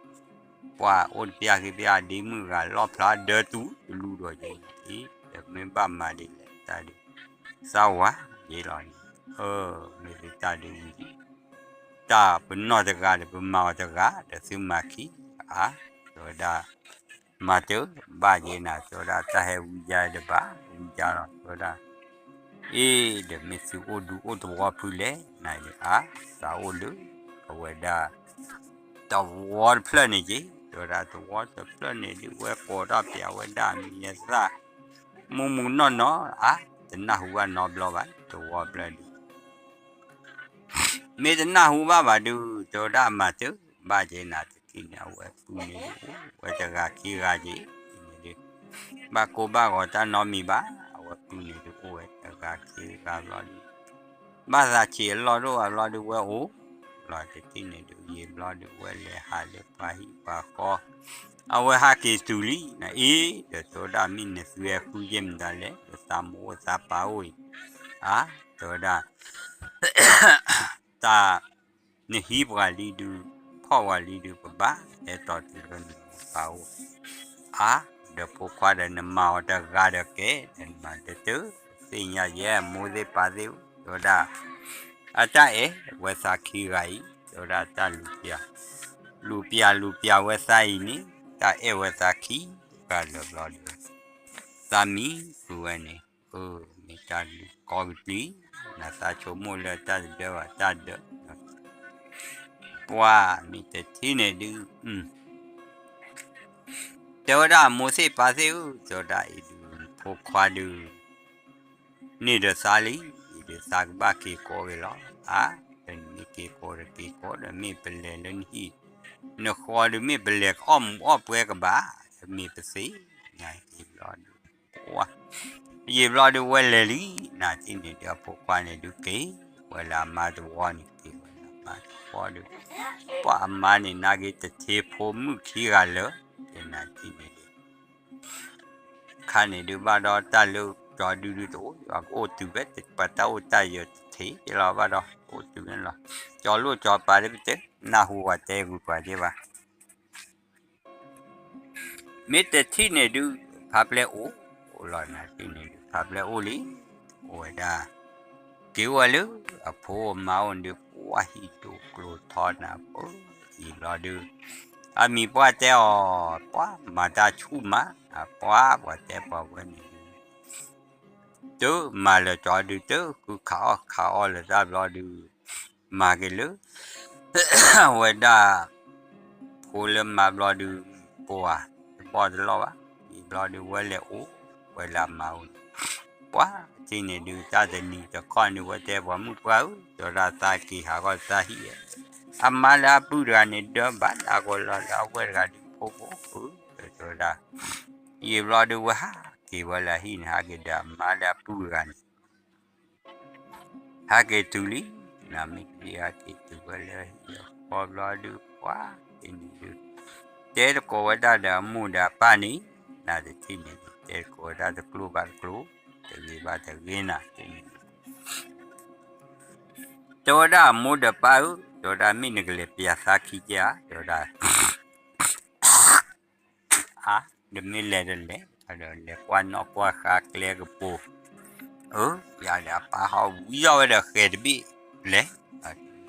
ပှၤအိၣ်တပျၢ်က့ၤပျၢ်ဒ့မုၣ်ဂၤလီၣ်ဖျါဒၢတူၢ်တလူၤဒီးယဲအံၤ, ဒီးမ့ၢ်ဘၣ်မၤဒ်လဲၣ်တၢ်ဒုး သးဝၤယဲလီၤန့ၣ်, မ့ၢ်သုတၢ်ဒုးဝံၤလံ တၢ်ပနီၢ်တဂၤဒီးပမၤအီၤတဂၤဒီးသုမၤခံ, အါ တဲဝဲဒၣ် မၤတၢ်ဘၣ်ယဲနၤ တဲဝဲဒၣ် တၢ်ဟဲဝံယါတဘၣ် ဝံယါလီၤ တဲဝဲဒၣ်, အ့ ဒီးမ့ၢ်သုအိၣ်ဒူအိၣ်သဝီဖုလဲၣ် နၤအံၤ အါ သးအိၣ်လၢ အဝဲဒၣ် သဝီတဖျၢၣ်န့ၣ်က့ၤ တဲဝဲဒၣ် သဝီတဖျၢၣ်န့ၣ်ဒုး ဝဲကိးထီၣ်ပျးဝဲဒၣ်မံၤယသၣ် မူမူနီၢ်နီၢ် အါ တနၢ်ဟူဘၣ်နီတဘျီဘၣ် သဝီဖျၢၣ်ဒုး မ့ၢ်တနၢ်ဟူဘၣ်ဘၣ်ဒုး တဲဝဲဒၣ်မၤတၢ်ဘၣ်က့ၤနၤတထံၣ်န့ၣ် အဝဲပုၢ်န့ၣ်ဒုး အိၣ်ဝဲတဂၤခံဂၤက့ၤန့ၣ်ဒုး ဘၣ်ကိၢ်ဘၣ်ဂီၤတၢ်နီတမံၤဘၣ် အဝဲပုၢ်န့ၣ်ဒုး အိၣ်ဝဲတဂၤခံဂၤဘျီဒုး ဘၣ်သးဆံးအလီၢ်ဒိၣ်အဘျီဒုး ဝဲအိၣ်လီၤတထံၣ်န့ၣ်ဒုး ယံာ်ဘျီဒုး ဝဲလဲၤဟးလၢပှၤဟံၣ်ပှၤဃီ အဝဲဟးက့ၤတုၤလံ နအံၤ ဒီးတဲဝဲဒၣ် မ့ၢ်နသုဟဲဃုယဲၢ်မတၤလဲၣ် ဒီးသးမိၢ်အိၣ်သးပၢ်အိၣ်အံၤ အါ တဲဝဲဒၣ် တၢ် နဟံးပှၤလံဒုး ဖီၣ်ပှၤလံဒုး ပဘၣ်ဟဲတီၤတုၤလၢနမိၢ်ပၢ်အိၣ် အါ ဒီးဖိခွါဒီးနမၤအီၤတဂၤဒီးကဲ နမၤတၢ်တၢ် သ့ၣ်ညါယဲ မိၢ်သ့ၣ်ပၢ်သ့ၣ်ဧၢ တဲဝဲဒၣ် အတၢ်အဲၣ်ဝဲသးခံဂၤအံၤ တဲဝဲဒၣ်တၢ်လူၤပျၢ် လူၤပျၢ်လူၤပျၢ်ဝဲသးအံၤန့ၣ် တၢ်အဲၣ်ဝဲသးခံဂၤလၢာ်ဘျီဒုး သးမံဃုာ်ဝဲန့ၣ် အၢ မ့ၢ်တၢ်လူၤကီကတံၤ နသးဆိကမိၣ်လၢတၢ်တဒၢဘၣ်တၢ်ဒၢ ပှၤမ့ၢ်တထံၣ်န့ၣ်ဒုး တဲဝဲဒၣ်မိၢ်သ့ၣ်ပၢ်သ့ၣ်ဧၢ တဲဝဲဒၣ်အံၤဒုး ဖိခွါဒုး န့ၣ်ဒီးသးလံ အံၤဒုးသးကဘၣ်က့ၤကိးဂ့ၤလီၤ အါ ဒီးနမ့ၢ်က့ၤကိးဒီးက့ၤကိးဒီး မ့ၢ်ပလဲၤလၢနဟံၣ် နဃီဒုး မ့ၢ်ပလဲၤကအီၣ်မူးအီၣ်ပွဲကဘၣ် မ့ၢ်ပသ့ၣ်ညါအံၤဘျီဒုး ပှၤ ယံာ်ဘျီဒုးဝဲလဲၤလံ နၤတထံၣ်န့ၣ်ဒုး အဖိခွါန့ၣ်ဒုးက့ၤဝဲလၢအမါသဝီန့ၣ် က့ၤဝဲလၢအမါသဝီဒုး ပှၤအမါန့ၣ် နာ်က့ၤတထ့ဖိမုၣ်ခံဂၤလၢာ် နၤတထံၣ်န့ၣ်ဒုး ခါန့ၣ်ဒုးဘၣ်ဒီးတၢ်လၢကၠီဒုဒုတအိၣ် ယွၤကအိၣ်တုၤဖဲ ပှၤတၢ်အိၣ်တၢ်ယၢၤတထ့လီၤဘၣ်ဒီး အိၣ်တုၤန့ၣ်လီၤ ကၠီလိၣ်ကၠီပၤဒုးပတဲ နၢ်ဟူပှၤတဲဂုာ်ပှၤက့ၤဘၣ် မ့ၢ်တထံၣ်န့ၣ်ဒုး ဖးပျဲၢ်အိၣ် အိၣ်လီၤနၤတထံၣ်န့ၣ်ဒုး ဖးပျဲၢ်အိၣ်လံ အိၣ်ဝဲဒၣ် က့ၤအိၣ်ဝဲလၢ အဖိအမါအိၣ်န့ၣ်ဒုး ပှၤဟံၣ်ဒိၣ်ကျိၤထီနၤပၢၢ် ယံာ်ဘျီဒုး အမံၤပှၢ်တဲအီၤ ပှၤမၤတၢ်ဆူၣ်မး အပှၤပှၤတဲပှၤဝဲန့ၣ်ဒုး တမၤလၢာ်ကၠီဒုး တဃုခးအီၣ်ခးအီလၢာ်တၢ်ဘျီဒုး မၤက့ၤလၢ ဝဲဒၣ် ဖိလၢမါဘျီဒုး ပှၤတဘီၣ်တလီၢ်ဘၣ် ယံာ်ဘျီဒုးဝဲလဲၤအိၣ် ဝဲလၢအမါအိၣ်န့ၣ် ပှၤတထံၣ်န့ၣ်ဒုး တၢ်တနံၤတခီန့ၣ် ဝဲတဲပှၤမုၣ်ပှၢ်ဧၢ တဲဝဲဒၣ်သးက့ၤဟးဂီၢ်သးဟံၣ် အမါလၢအပုၢ်တဂၤန့ၣ် ဒၢဘၣ်လၢအဂီၢ်လီၤလၢအဝဲၢ်တဂၤဒုး ဖိဖိဧၢ တဲဝဲဒၣ်, ယံာ်ဘျီဒုးဝဲဟးက့ၤဝဲလၢအဟံၣ်န့ၣ် ဟးက့ၤဒီးအမါဒီးအပုၢ်တဂၤန့ၣ် ဟဲက့ၤတုၤလံ, နမ့ၢ်တဟဲက့ၤတုၤဝဲလၢဟံၣ်အဃီဘျီဒုး ပှၤတနံၤဒုး တဲသကိးဝဲဒၣ်ဒီးအမိၢ်ဒီးအပၢ်န့ၣ်, နတထံၣ်န့ၣ်ဒုး တဲသကိးဝဲဒၣ်တကျိၤဘၣ်တကျိၤ, တဂ့ၤဘၣ်တဂ့ၤနၤတထံၣ်န့ၣ်ဒုး တဲဝဲဒၣ်အမိၢ်ဒီးပၢ်ဧၢ, တဲဝဲဒၣ်မ့ၢ်နကလဲၤပျးသးခံက့ဧါ, တဲဝဲဒၣ် အါ, ဒီးမ့ၢ်လဲၤဒီးလဲၤ, ဒီးလဲၤကွၢ်နီၣ်ကွၢ်ဃါကျဲကပူၤ, အၢ, ယၤဒီးအပၢ်ဟီၣ်ဝံထီၣ်ဝဲဒီးဃဲၤတဘ့ၣ်လဲၤ, လဲၤကျီ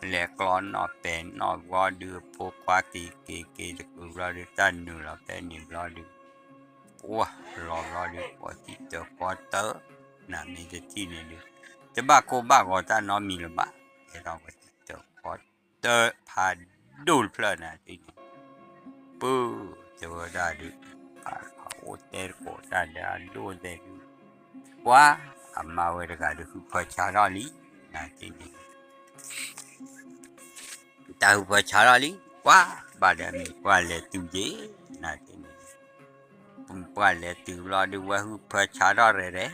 နီၣ်ပဲာ်နီၣ်ဘျီဒုး အဖိခွါက့ၤက့ၤက့ၤတကုၤဘျီဒုး တၢ်နုာ်လီၤဖဲန့ၣ်ဘျီဒုး ပှၢ်လီၤဘျီဒုး ပှၤစံၣ်တၢၤကီတၢၤ, နမ့ၢ်တထံၣ်န့ၣ်ဒုး တဘၣ်ကိၢ်ဘၣ်ဂီၤတၢ်နီတမံၤလၢၤဘၣ်, အဲၣ်ဒိးဝဲစံၣ်တၢၤကီတၢၤဖးဒိၣ်တဖျၢၣ်နၤတထံၣ်န့ၣ်, ပၢ်တဲဝဲဒၣ်ဒုး အအိၣ်တဲသကိးတၢ်ဒီးအဒိၣ်သဲးဒုး, ပှၤအမါဝဲတဂၤဒုး ဟုၣ်ဖၢဆါထီၣ်လံ, နတထံၣ်န့ၣ် တၢ်ဟုၣ်ဖၢဆါထီၣ်လံ, ပှၤဘၣ်ဒီးမံၤပှၢ်လဲၤတုၤက့ၤ, နတထံၣ်န့ၣ် ပှၢ်လဲၤတုၤဘျီဒုး ဝဲဟုၣ်ဖၢဆါထီၣ်ရဲၣ်ရဲၣ်,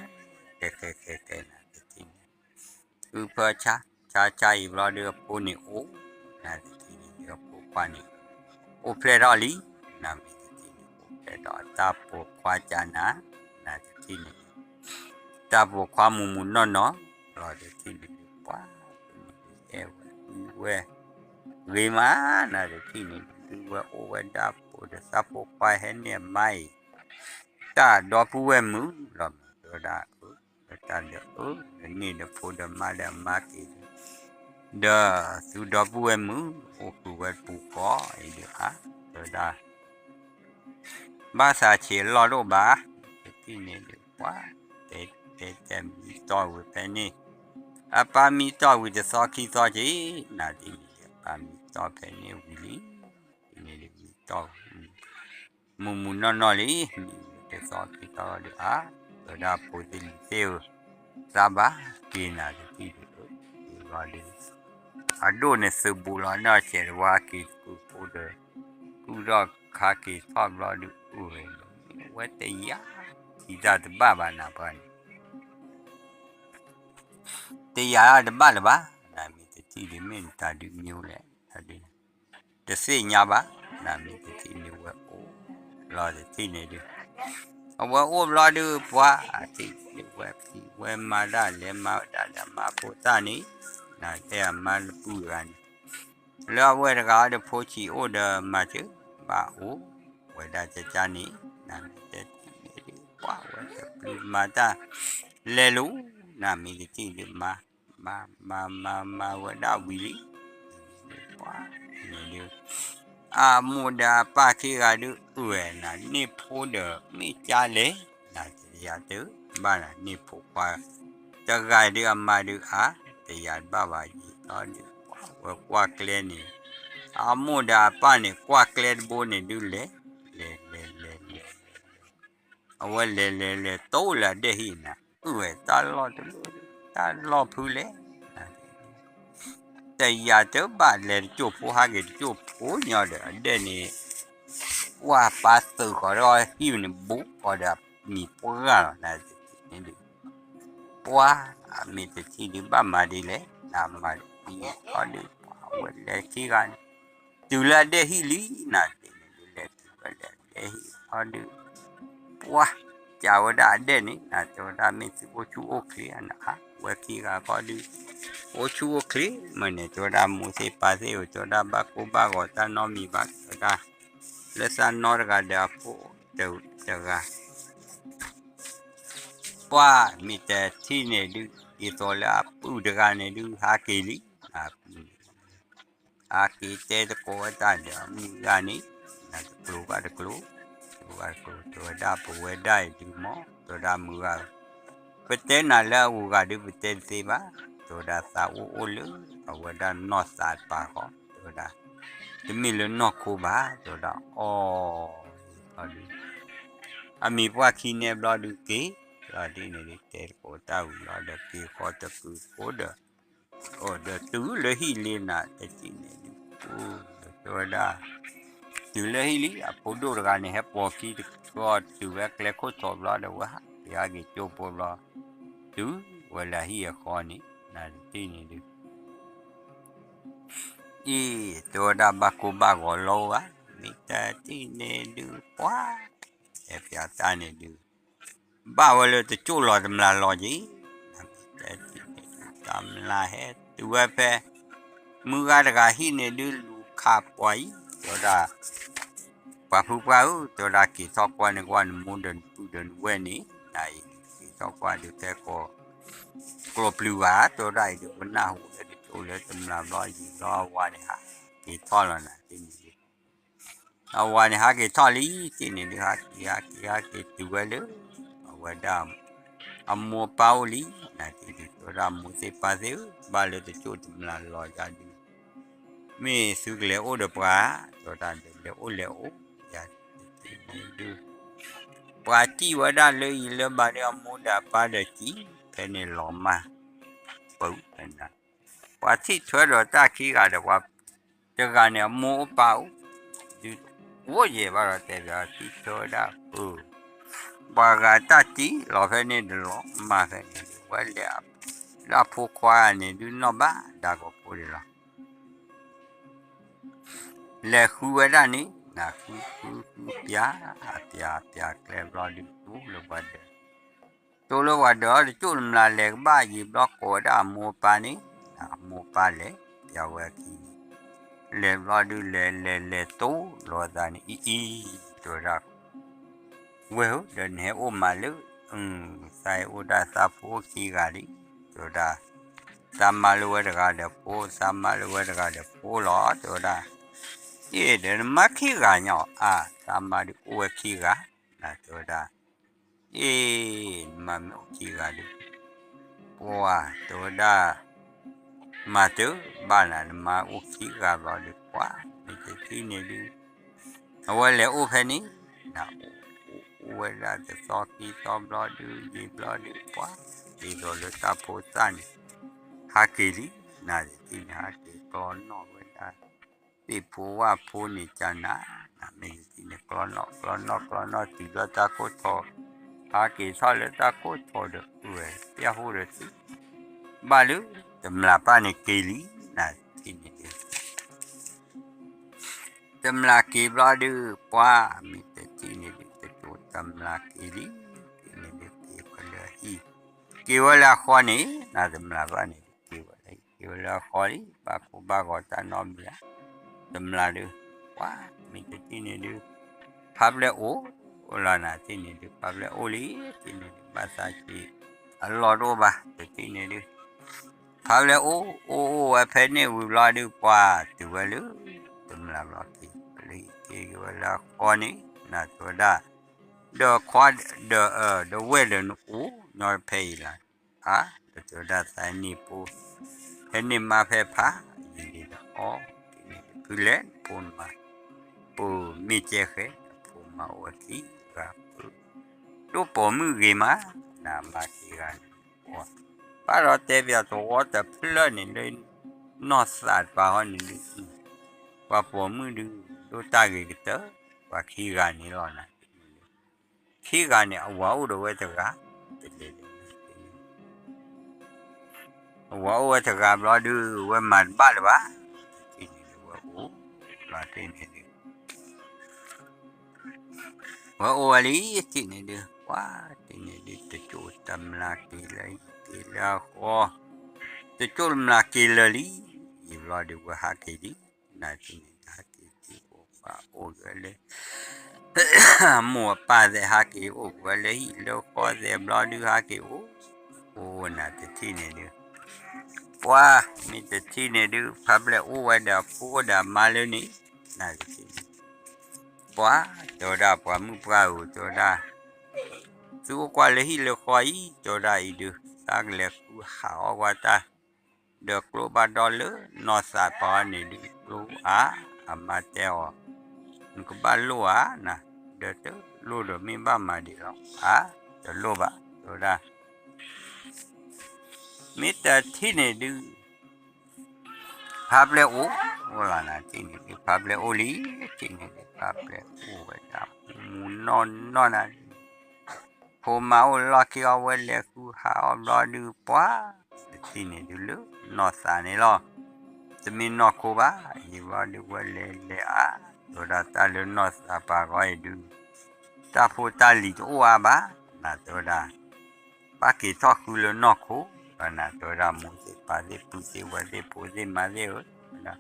ကဲကဲကဲကဲ နတထံၣ်န့ၣ် ဟုၣ်ဖၢဆါ, ဆါဆါအံၤဘျီဒုး အဖိန့ၣ်အိၣ်, နတထံၣ်န့ၣ်ဒုး အဖိခွါန့ၣ် အိၣ်ဖျဲၣ်ထီၣ်လံ, နမ့ၢ်တထံၣ်န့ၣ် အိၣ်ဖျဲၣ်ထီၣ်အတၢ်ပိာ်ခွါကၢနၤ, နတထံၣ်န့ၣ် တၢ်ပိာ်ခွါမုၢ်မုၢ်နီၢ်နီၢ်, လီၤတထံၣ်န့ၣ်ဒုး ပှၤ အဲၣ်ဝဲကွံဝဲ ဂ့ၤမး, နတထံၣ်န့ၣ်ဒုး ဝဲအိၣ်ဝဲဒၣ်ဖိဒီးသးဖိခွါဟဲန့ၢ်အမါအံၤ, တၢ်ဒီပုၢ်ဝဲၢ်မုၣ်လီၤမး တဲဝဲဒၣ်, အၢ တၢ်ဒီးအၢ ဒီးန့ၢ်ဒီးဖိဒီးမါဒီးအမါက့ၤ ဒီးသုဒီပုၢ်ဝဲၢ်မုၣ် အိၣ်ဃုာ်ဝဲတပူၤဃီအံၤဒုးဧါ, တဲဝဲဒၣ် ဘၣ်သးဆံးအလီၢ်တအိၣ်ဘၣ်, တထံၣ်န့ၣ်ဒုး ပှၤ တဲတဲတဲမံတီၢ်ဝံၤဖဲန့ၣ်, အပၢ်မံတီၢ်ဝံၤတသီခံသီက့ၤ, နတထံၣ်န့ၣ်ဒုး အပၢ်မံတီၢ်ဖဲန့ၣ်ဝံၤလံ, တထံၣ်န့ၣ်ဒုး မံတီၢ်ဝံၤ မုၢ်မုၢ်နီၢ်နီၢ်လံ, မံဝံၤတသီခံသီဒီးဧါ, တဲဝဲဒၣ်ဖိသ့ၣ်လံၤသ့ၣ်ဧၢ, သးဘၣ်က့ၤနၤတထံၣ်ဒုး, က့ၤလီၤဒုး အဒိၣ်န့ၣ်သုးဘူးလီၤနီၢ်ဆဲးတဝါက့ၤတကုၤဖိဒီး ကူၣ်ထီၣ်ခါက့ၤထီၣ်ဘျီဒုး အိၣ်ဝဲလီၤ, ဝဲတယာ် ထံၣ်တၢ်တဘၣ်ဘၣ်နၤပှၤန့ၣ် တယာ်တဘၣ်လၢၤဘၣ်, နမ့ၢ်တထံၣ်ဒုး မ့ၢ်နတၢ်ဒုးမံလဲၣ်, တသ့ၣ်ညါဘၣ်, နမ့ၢ်တထံၣ်န့ၣ်ဝဲအိၣ်လီၤတထံၣ်န့ၣ်ဒုး, အဝဲအိၣ်ဘျီဒုး ပှၤအထံၣ်ဒုး ဝဲဖံးဝဲမၤတၢ်လဲၤမၤဝဲဒၣ်ဒီးအမါဖိသၣ်န့ၣ်, နတဲအမါလၢပုၢ်တဂၤန့ၣ် လၢအဝဲတဂၤဒီးဖိဆံးအိၣ်ဒီးမၤစၢၤဘၣ်အိၣ်ဝဲဒၣ်ကကါန့ၣ်, နမ့ၢ်တထံၣ်န့ၣ်ဒုး ပှၤဝဲတပျုၤမၤတၢ်လဲၤလိၤ, နမ့ၢ်တထံၣ်ဒုးမၤ မၤမၤမၤဝဲဒၣ်ဝံၤလံ, ပှၤန့ၣ်ဒုး အမိၢ်ဒီးအပၢ်ခံဂၤဒုး အၢၣ်နၤန့ၢ်ဖိဒီးမ့ၢ်ကါလဲၣ်, နတယၤတဘၣ်နၤန့ၢ်ဖိခွါ တဂၤဒုးအမါဒုးအါ, တယၤတဘၣ်ဘၣ်ယံာ်ထီၣ်ဒုး ပှၤဝဲကွၢ်ကျဲန့ၣ်, အမိၢ်ဒီးအပၢ်န့ၣ် ကွၢ်ကျဲတဘိန့ၣ်ဒုး လဲၤ လဲၤ လဲၤ လဲၤ လဲၤ လဲၤ အဝဲလဲၤလဲၤလဲၤတိၢ်လၢအဒဲၣ်ဟံၣ်နၤ, အၢၣ်ဝဲတၢ်လီၢ်တလီၢ် တၢ်လီၢ်ဖုလဲၣ်, တယၤတဘၣ်လဲၤတကၠိၢ်ဖိဟးက့ၤတကၠိၢ်ဖိညီဒီး အဒဲၣ်န့ၣ် ပှၤပာ်သုးဃီၤဒီးဟံၣ်န့ၣ် ဘူးဃီၤဒီးမံၤပှၢ်လီၤ နတထံၣ်န့ၣ်ဒုး ပှၤ အမ့ၢ်တထံၣ်ဒုးဘၣ်မၤဒ်လဲၣ်, နမၤဒ်လဲၣ်ဃီဒုး ပှၤဝဲလဲၤခံဂၤန့ၣ် တုၤလၢအဒဲၣ်ဟံၣ်လံ နတထံၣ်န့ၣ်ဒုး လဲၤတုၤဝဲလၢအဒဲၣ်ဟံၣ်ဃီဒုး ပှၤ ကးဝဲဒၣ်အဒဲၣ်န့ၣ် နတဲဝဲဒၣ်မ့ၢ်သုအိၣ်ဆူၣ်အိၣ်ချ့အနၤဧါ, ဝဲခံဂၤဃီဒုး အိၣ်ဆူၣ်အိၣ်ချ့ မ့ၢ်န့ၣ် တဲဝဲဒၣ်မိၢ်သ့ၣ်ပၢ်သ့ၣ်ဧၢ တဲဝဲဒၣ်ဘၣ်ကိၢ်ဘၣ်ဂီၤတၢ်နီတမံၤဘၣ် တဲဝဲဒၣ် လၢသးနီတဂၤဒီးအဖိတဂၤ ပှၤမ့ၢ်တထံၣ်န့ၣ်ဒုး ဒ်သိးလၢအပုၢ်တဂၤန့ၣ်ဒုး ဟးက့ၤလံ, အပုၢ်န့ၣ် ဟးက့ၤတဲသကိးဝဲတၢ်ဒီးအမုၢ်ဂၤန့ၣ် တကျိၤဘၣ်တကျိၤ, တကျိၤဘၣ်တကျိၤ တဲဝဲဒၣ်ပဝဲဒၣ်အံၤဒုးမ့ၢ် တဲဝဲဒၣ်မုၢ်ဂၤဧၢ, ပတဲနၤလၢအဂုၤအဂၤဒုး ပတဲတသ့ဘၣ်, တဲဝဲဒၣ်သးအိၣ်အိၣ်လၢ အဝဲဒၣ်နီၢ်သးတပၤဃီ တဲဝဲဒၣ် တမ့ၢ်လၢနီၢ်ခိဘၣ် တဲဝဲဒၣ်အီၤ အီၤဒုး အမံၤပှၢ်ခံန့ၣ်ဘျီဒုးက့ၤ ဘျီဒ်န့ၣ်ဒုး တဲသကိးတၢ်ဝံၤလီၤဒီးက့ၤဃီတကုၤဖိဒီး အိၣ်ဒီးတုၤလၢဟံၣ်လံနၤ တထံၣ်န့ၣ်ဒုး အိၣ်ဒီးတဲဝဲဒၣ် တုၤလၢဟံၣ်လံ အဖိဒိၣ်တဂၤန့ၣ် ဟဲပိာ်ခံတခီ တုၤဝဲကျဲခိၣ်ထီဘျီဒီး ဝဲဟးက့ၤဟးက့ၤကၠိဖိဘျီ တုၤဝဲလၢဟံၣ်အဃီန့ၣ် နတထံၣ်န့ၣ်ဒုး အံၤ တဲဝဲဒၣ်ဘၣ်ကိၢ်ဘၣ်ဂီၤလီၤဘၣ်, မ့ၢ်တထံၣ်န့ၣ်ဒုး ပှၤ တဲပျးတၢ်န့ၣ်ဒုး ဘၣ်ဝဲလၢတကၠိၣ်လီၤတမျာ်လီၤက့ၤ, မ့ၢ်တထံၣ်န့ၣ်ဒုး တမျာ်ဟဲတုၤဝဲဖဲ မုၢ်ဂၤတဂၤဟံၣ်န့ၣ်ဒုး လူၤခးပှၤအံၤ တဲဝဲဒၣ် ပှၤဖုပှၢ်ဧၢ, တဲဝဲဒၣ်က့ၤထီၣ်ကွၢ်န့ၢ်ကွၢ်နမိၢ်ဒီးနပုၢ်ဒီးနဝဲၢ်န့ၣ် နအံၤ က့ၤထီၣ်ကွၢ်ဒုးဖဲကီၢ် ကျိပျုၤဘၣ်, တဲဝဲဒၣ်အံၤဒုး ပနၢ်ဟူလၢတကၠိၣ်လၢတမျာ်ဘျီယံၤဘျီ အဝၤန့ၣ်ဟးက့ၤထီၣ်လီၤနၤတထံၣ်န့ၣ်ဒုး အဝၤန့ၣ်ဟးက့ၤထီၣ်လံတထံၣ်န့ၣ်ဒုး ဟးက့ၤဟးက့ၤဟးက့ၤတုၤဝဲလၢ အဝဲဒၣ် အမိၢ်အပၢ်အိၣ်လံ နတထံၣ်န့ၣ်ဒုး တဲဝဲဒၣ်မိၢ်သ့ၣ်ပၢ်သ့ၣ်ဧၢ, ဘၣ်လၢတကၠိၣ်တမျာ်လီၤယၤဒုး မ့ၢ်သုကလဲၤအိၣ်ဒီးပှၤ, တဲဝဲဒၣ်ဒီးလဲၤအိၣ်လဲၤအိၣ် ယၤတထံၣ်န့ၣ်ဒုး ပှၤစံၣ်ဝဲဒၣ်လၢအံၤလၢဘၣ်ဒီးအမိၢ်ဒီးအပၢ်ဒီးစံၣ် ဖဲန့ၣ်လီၤမၢ် ပၢ ပှၤထံၣ်ထွဲဒီးတၢ်ခံဂၤဒီးပှၤ တဂၤန့ၣ်အမိၢ်အိၣ်ပၢ်အိၣ် ဒုးအိၣ်ယဲၢ်ဘၣ်ဒီးတဲဘၣ်ထံၣ်ထွဲဝဲဒၣ် ပှၤဂၤတၢ်စံၣ်လီၤဖဲန့ၣ်ဒီးလီၤမၢ်ဖဲန့ၣ်ဒုး ဝဲလဲၤ လၢအဖိခွါန့ၣ်ဒုးနီၢ်ဘၣ်ဒါကီးဖိဒံးလီၤ လဲၤဃုဝဲဒၣ်န့ၣ် နဃုဃုဃုပျး ပျးပျးကျဲဘျီဒုး တိၢ်လၢပှၤဒၢး တိၢ်လၢပှၤဒၢးအီၤတကၠိၣ်တမျာ်လဲၤကဘၣ်ယံၤဘျီကိးဝဲဒၣ်အမိၢ်အပၢ်န့ၣ် အမိၢ်အပၢ်လဲၤပျးဝဲအခံန့ၣ် လဲၤဘျီဒုးလဲၤလဲၤလဲၤတိၢ်လီၤသးန့ၣ် အံၤအံၤ တဲဝဲဒၣ် ဝဲၢ်ဧၢ ဒီးနဟဲအိၣ်မးလၢ သးဟဲအိၣ်ဒၣ်သးဖိအိၣ်ခံဂၤလံ တဲဝဲဒၣ် သးမါလၢဝဲတဂၤဒီးဖိ သးမါလၢဝဲတဂၤဒီးဖိလီၤ တဲဝဲဒၣ် အ့ၣ် ဒီးနမါခံဂၤညါအီၤ အါ သးမါဒုးအိၣ်ဝဲခံဂၤ နတဲဝဲဒၣ် အ့ၣ် နမါမ့ၢ်အိၣ်ခံဂၤဒုး ပှၤ တဲဝဲဒၣ် မၤတၢ်ဘၣ်နၤ နမါအိၣ်ခံဂၤဘျီဒုး ပှၤ မ့ၢ်တထံၣ်န့ၣ်ဒုး အဝဲလဲၤအိၣ်ဖဲန့ၣ် နအိၣ်အိၣ်ဝဲဒၣ်တသီခံသီဘျီဒုး ယံၤဘျီဒုး ပှၤ ဒ်သိးလၢတၢ်ဖိသၣ်န့ၣ် ဟးက့ၤလံ နတထံၣ်န့ၣ် ဟးက့ၤကျီနီၣ်ဝဲဒၣ် သ့ၣ်ဖိဝၣ်ဖိန့ၣ်ကနၤ နမ့ၢ်တထံၣ်န့ၣ် ကျီနီၣ်ကျီနီၣ်ကျီနီၣ်တုၤလၢတၢ်ခိၣ်ထီ ဟးက့ၤထီၣ်လၢတၢ်ခိၣ်ထီဒီး အဝဲပျၢ်ဟိၣ်ဒီးတုၤ ဘၣ်လၢတမျာ်ပၢ်န့ၣ်က့ၤလံ နတထံၣ်န့ၣ်ဒုး တမျာ်က့ၤဘျီဒုး ပှၤ မ့ၢ်တထံၣ်န့ၣ်ဒုး တကၠိၣ်တမျာ်က့ၤလံ တထံၣ်န့ၣ်ဒုး က့ၤဝဲလၢအဟံၣ် က့ၤဝဲလၢအဃီန့ၣ် နတမျာ်ဘၣ်န့ၣ်ဒုး က့ၤဝဲလၢ က့ၤဝဲလၢအဃီလံ ဘၣ်ကိၢ်ဘၣ်ဂီၤတၢ်နီတမံၤဧါ တမျာ်ဒုး ပှၤ မ့ၢ်တထံၣ်န့ၣ်ဒုး ဖးဖျဲၣ်အိၣ် အိၣ်လီၤနၤတထံၣ်န့ၣ်ဒုး ဖးဖျဲၣ်အိၣ်လံ တထံၣ်န့ၣ်ဒုး ဘၣ်သးက့ၤ အလီၢ်တအိၣ်ဘၣ် တထံၣ်န့ၣ်ဒုး ဖးဖျဲၣ်အိၣ် အိၣ်အိၣ်ဝဲဖဲန့ၣ်ဝံၤဘျီဒုး ပှၤတုၤဝဲလၢ တမျာ်ဘျီက့ၤ လၢက့ၤက့ၤဝဲလၢအဃီန့ၣ် နတဲဝဲဒၣ် ဒီးခွါ ဒီး ဒီးဝဲၢ်ဒီးနအိၣ်ညီဖဲအံၤလီၤ အါ ဒီးတဲဝဲဒၣ်သးန့ၣ်ဖိ ဖဲန့ၣ်မါဖဲဖး ယံာ်လံဒီးအီ ဖုလဲၣ်နဖိနမါ ပမ့ၢ်ကဲဃဲ အဖိမါအိၣ်ဝဲခံဂၤ ဒိၣ်ပိာ်မုၣ်ဂ့ၤမး နမါခံဂၤန့ၣ် ဘၣ်ဒီးတဲပၠးသဝီတဖျၢၣ်န့ၣ်လၢ နီၢ်သးတပၤဟီန့ၣ်ဒုး ပှၤပိာ်မုၣ်ဒုး ဒိၣ်တၢ်ဂ့ၤကတၢၢ် ပှၤခံဂၤန့ၣ်လီၤနၤ ခံဂၤန့ၣ် အဝၤအိၣ်ဒီးဝဲတဂၤ တလဲၤလဲၤ အဝၤအိၣ်ဝဲတဂၤဘျီဒုး ဝဲမၤတဘၣ်လၢၤဘၣ် တထံၣ်န့ၣ်ဒုး ဝဲအိၣ် ဘျီတထံၣ်န့ၣ်ဒုး ဝဲအိၣ်ဝဲလံ တထံၣ်န့ၣ်ဒုး ပှၤတထံၣ်န့ၣ်ဒုး တကၠိၣ်တမျာ်က့ၤလၢ က့ၤလၢအဃီ တကၠိၣ်တမျာ်က့ၤလၢာ်လံ ယံာ်ဘျီဒုး ဝဲဟးက့ၤလံ နတထံၣ်န့ၣ် ဟးက့ၤက့ၤအိၣ်ပှၤအိၣ်ဝဲလၢ မိၢ်အပၢ်သဲးဟးက့ၤအိၣ်ဝဲလၢဟံၣ်လၢဃီသဲးဘျီဒုးဟးက့ၤအိၣ် အိၣ်နတထံၣ်န့ၣ်ဒုး ပှၤ မ့ၢ်တထံၣ်န့ၣ်ဒုး ဖးဖျဲၣ်အိၣ်ဝဲဒီးအဖိအိၣ်ဒီးအမါလၢန့ၣ် နတထံၣ်န့ၣ် ပှၤ တဲဝဲဒၣ်ပှၤမုၣ်ပှၢ်ဧၢ တဲဝဲဒၣ် သုအိၣ်ကွၢ်လၢဟံၣ်လၢဃီအံၤ တဲဝဲဒၣ်အံၤဒုး သးကလဲၤဃုဟးအီၣ်ကွၢ်တၢ် ဒီးကျိဘၣ်ဒီလၢနီၢ်သးပၤန့ၣ်ဒုး ကျိအါ အမါတဲအီၤ နကဘၣ်လိၣ်ဧါနၤ ဒီးတလိၣ်ဒီးမ့ၢ်ဘၣ်မၤဒံးလီၤ အါ တလိၣ်ဘၣ် တဲဝဲဒၣ် မ့ၢ်တထံၣ်န့ၣ်ဒုး ဖးပျဲၢ်အိၣ်လီၤနၤ ထံၣ်န့ၣ်ဒုး ဖးပျဲၢ်အိၣ်လံ ထံၣ်န့ၣ်ဒုး ဖးပျဲၢ်အိၣ်ဝဲဒၣ် မူမူနီၢ်နီၢ်နၤဒုး ဖိမါအိၣ်လီၢ်ခံအီၤဝဲလဲၤဃုဟးအီၣ်ဘျီဒုး ပှၤ တထံၣ်န့ၣ်ဒုးလၢနီၢ်သးန့ၣ်လီၤ. တမ့ၢ်နီၢ်ခိဘၣ် ယံာ်ဘျီဒုးဝဲလဲၤလဲၤအါ တဲဝဲဒၣ်တၢ်လၢနီၢ်သးပှၤဂီၢ်အံၤဒုး တၢ်ဖိတၢ်လံၤတအိၣ်အါဘၣ် နၤတဲဝဲဒၣ် ဘၣ်က့ၤထီၣ်ဃုလၢနီၢ်ခိ ဒီးနၤတဲဝဲဒၣ်မိၢ်သ့ၣ်ပၢ်သ့ၣ်ပုၢ်သ့ၣ်ဝဲၢ်သ့ၣ် ဖိသ့ၣ်မါသ့ၣ်ဧၢ ဝဲဒၣ်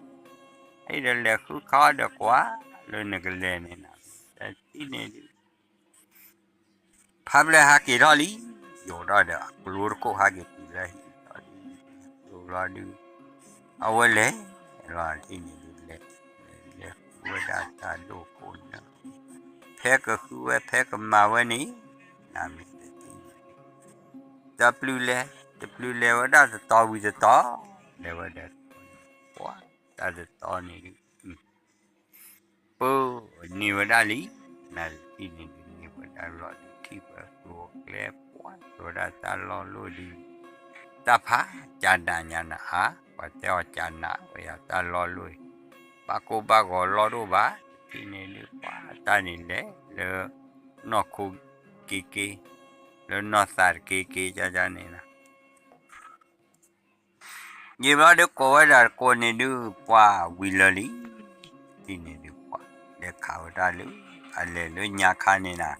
အဲၣ်ဒိးလဲၤဃုခီဒီးကွၢ် လၢနကလဲၤန့ၣ်နၤ တထံၣ်န့ၣ်ဒုး ဖးပျဲၢ်ဟးက့ၤထီၣ်လံ ယိၤထီၣ်ဒီးအကျိတခိၣ်ဟးက့ၤတုၤလၢဟံၣ်လီၤ ယိၤလီၤဒုး အဝဲလဲၤ လီၤထံၣ်န့ၣ်ဒုးလဲၤ လဲၤဃုဝဲဒၣ်တၢ်ဒိၣ်ခိၣ်နၢ် ဖဲကဃုဝဲဖဲကမၤဝဲန့ၣ် နမ့ၢ်တထံၣ်န့ၣ် တပျုၤလဲၤ တပျုၤလဲၤဝဲဒၣ်တတီၤဝံၤတတီၤ လဲၤဝဲဒီး ပှၤ တၢ်တတီၤန့ၣ်ဒုး ပၢ န့ၢ်ဝဲဒၣ်လံ နတထံၣ်န့ၣ်ဒုးန့ၢ်ဝဲဒၣ်လီၤဒုးထံၣ်ဝဲကျိၤကျဲပှၤ တဲဝဲဒၣ်တၢ်လီၢ်လိၣ်ဒုး တၢ်ဖးကၢနးညါနၤအါ ပှၤတဲအီၤကၢနးဝဲယၤတၢ်လီၢ်လိၣ်အံၤ ဘၣ်ကိၢ်ဘၣ်ဂီၤလီၢ်ဒိၣ်ဘၣ် တထံၣ်န့ၣ်ဒုးပှၤတၢ်န့ၣ်လဲၤလၢ နီၢ်ခိက့ၤက့ၤ လၢနီၢ်သးတက့ၤက့ၤကန့ၣ်လီၤ ယံာ်ဘျီဒုးကိးဝဲဒၣ်တကိးန့ၣ်ဒုး ပှၤဝံၤလၢာ်လံ ထံၣ်န့ၣ်ဒုးပှၤ လဲၤခးဝဲဒၣ်လၢ အလဲၤလၢညါခါန့ၣ်နၤ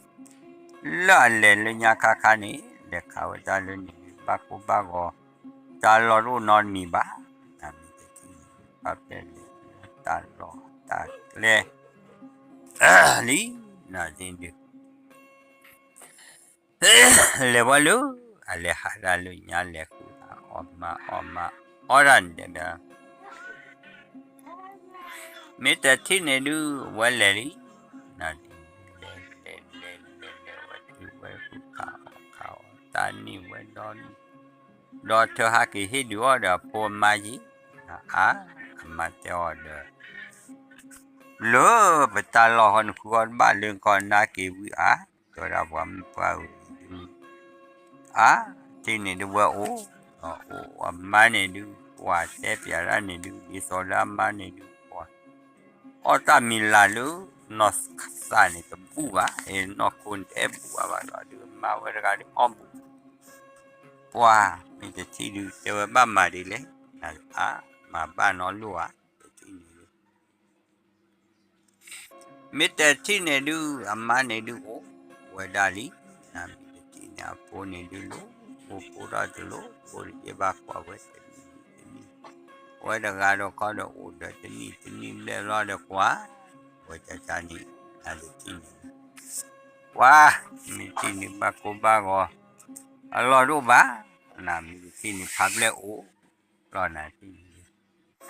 လၢအလဲၤလၢညါခါခါန့ၣ် လဲၤခးဝဲဒၣ်လၢန့ၣ်ဒုး ဘၣ်ကိၢ်ဘၣ်ဂီၤ တၢ်လီၢ်တအိၣ်နီတမံၤဘၣ် နမ့ၢ်တထံၣ်န့ၣ်ဒုး ဖးပျဲၢ်လဲၤလၢတၢ်လီၢ်တၢ်ကျဲ လံ နတထံၣ်ဒုး လဲၤဝဲလၢ အလဲၤဟးဒၣ်လၢညါလဲၤဃုအီၣ်မါအီၣ်မါ အီၣ်ဒၣ်န့ၣ်ဒီး မ့ၢ်တထံၣ်န့ၣ်ဒုး ဝဲလဲၤလံ နလဲၤလဲၤလဲၤလဲၤလဲၤဝဲတုၤဝဲဃုခးအီၣ်ခးအီၣ် တၢ်န့ၢ်ဝဲဒီ ဒီးထၢဟးက့ၤဟ့ၣ်ဒုးအီၣ်ဒီးအဖိအမါယံၤ အါ အမါတဲအီၤဒီး လၢပတၢ်လီၢ်ဃီ နဃုအီၣ်တဘၣ်လၢကီၢ်နါက့ၤဝံၤအါ တဲဝဲဒၣ်ပှၤမုၣ်ပှၢ်ဧၢ အါ ထံၣ်န့ၣ်ဒုးဝဲအိၣ် အိၣ်အမါန့ၣ်ဒုး ပှၤတဲပျးဒၣ်န့ၣ်ဒုး ဒ်သိးလၢအမါန့ၣ်ဒုး ပှၤ အီၣ်တၢ်မံၤလၢ်လၢ နီၢ်သးန့ၣ်တဘူၣ်ဘၣ် နီၢ်ခိန့ၣ်တအဲၣ်ဘူၣ်ဘၣ်ဘၣ်ဒီး အမါဝဲတဂၤဒုးအီၣ်ဘူၣ် ပှၤ မ့ၢ်တထံၣ်ဒုး တဲဝဲဘၣ်မၤဒ်လဲၣ် အါ မၤဘၣ်နီတလိၣ်ဧါ တထံၣ်န့ၣ်ဒုး မ့ၢ်တထံၣ်န့ၣ်ဒုး အမါန့ၣ်ဒုးအိၣ်ဝဲဒၣ်လံ နမ့ၢ်တထံၣ်န့ၣ် အဖိန့ၣ်ဒုးလိၣ် အိၣ်ဖိထီၣ်တလိၣ် ဖိတယဲၢ်ဘၣ်ကွၢ်ဝဲတနံၤတနံၤ ဝဲတဂၤဒီးခီဒီးအိၣ်ဒီးတနံၣ်တနံၣ်ဘျဲၣ်ဘျီဒီးကွၢ် ဝဲတၢ်တၢ်န့ၣ် နတထံၣ်န့ၣ် ပှၤ မ့ၢ်တထံၣ်န့ၣ်ဘၣ်ကိၢ်ဘၣ်ဂီၤ အလီၢ်တအိၣ်ဘၣ် နမ့ၢ်တထံၣ်န့ၣ် ဖးပျဲၢ်အိၣ် လီၤနၤ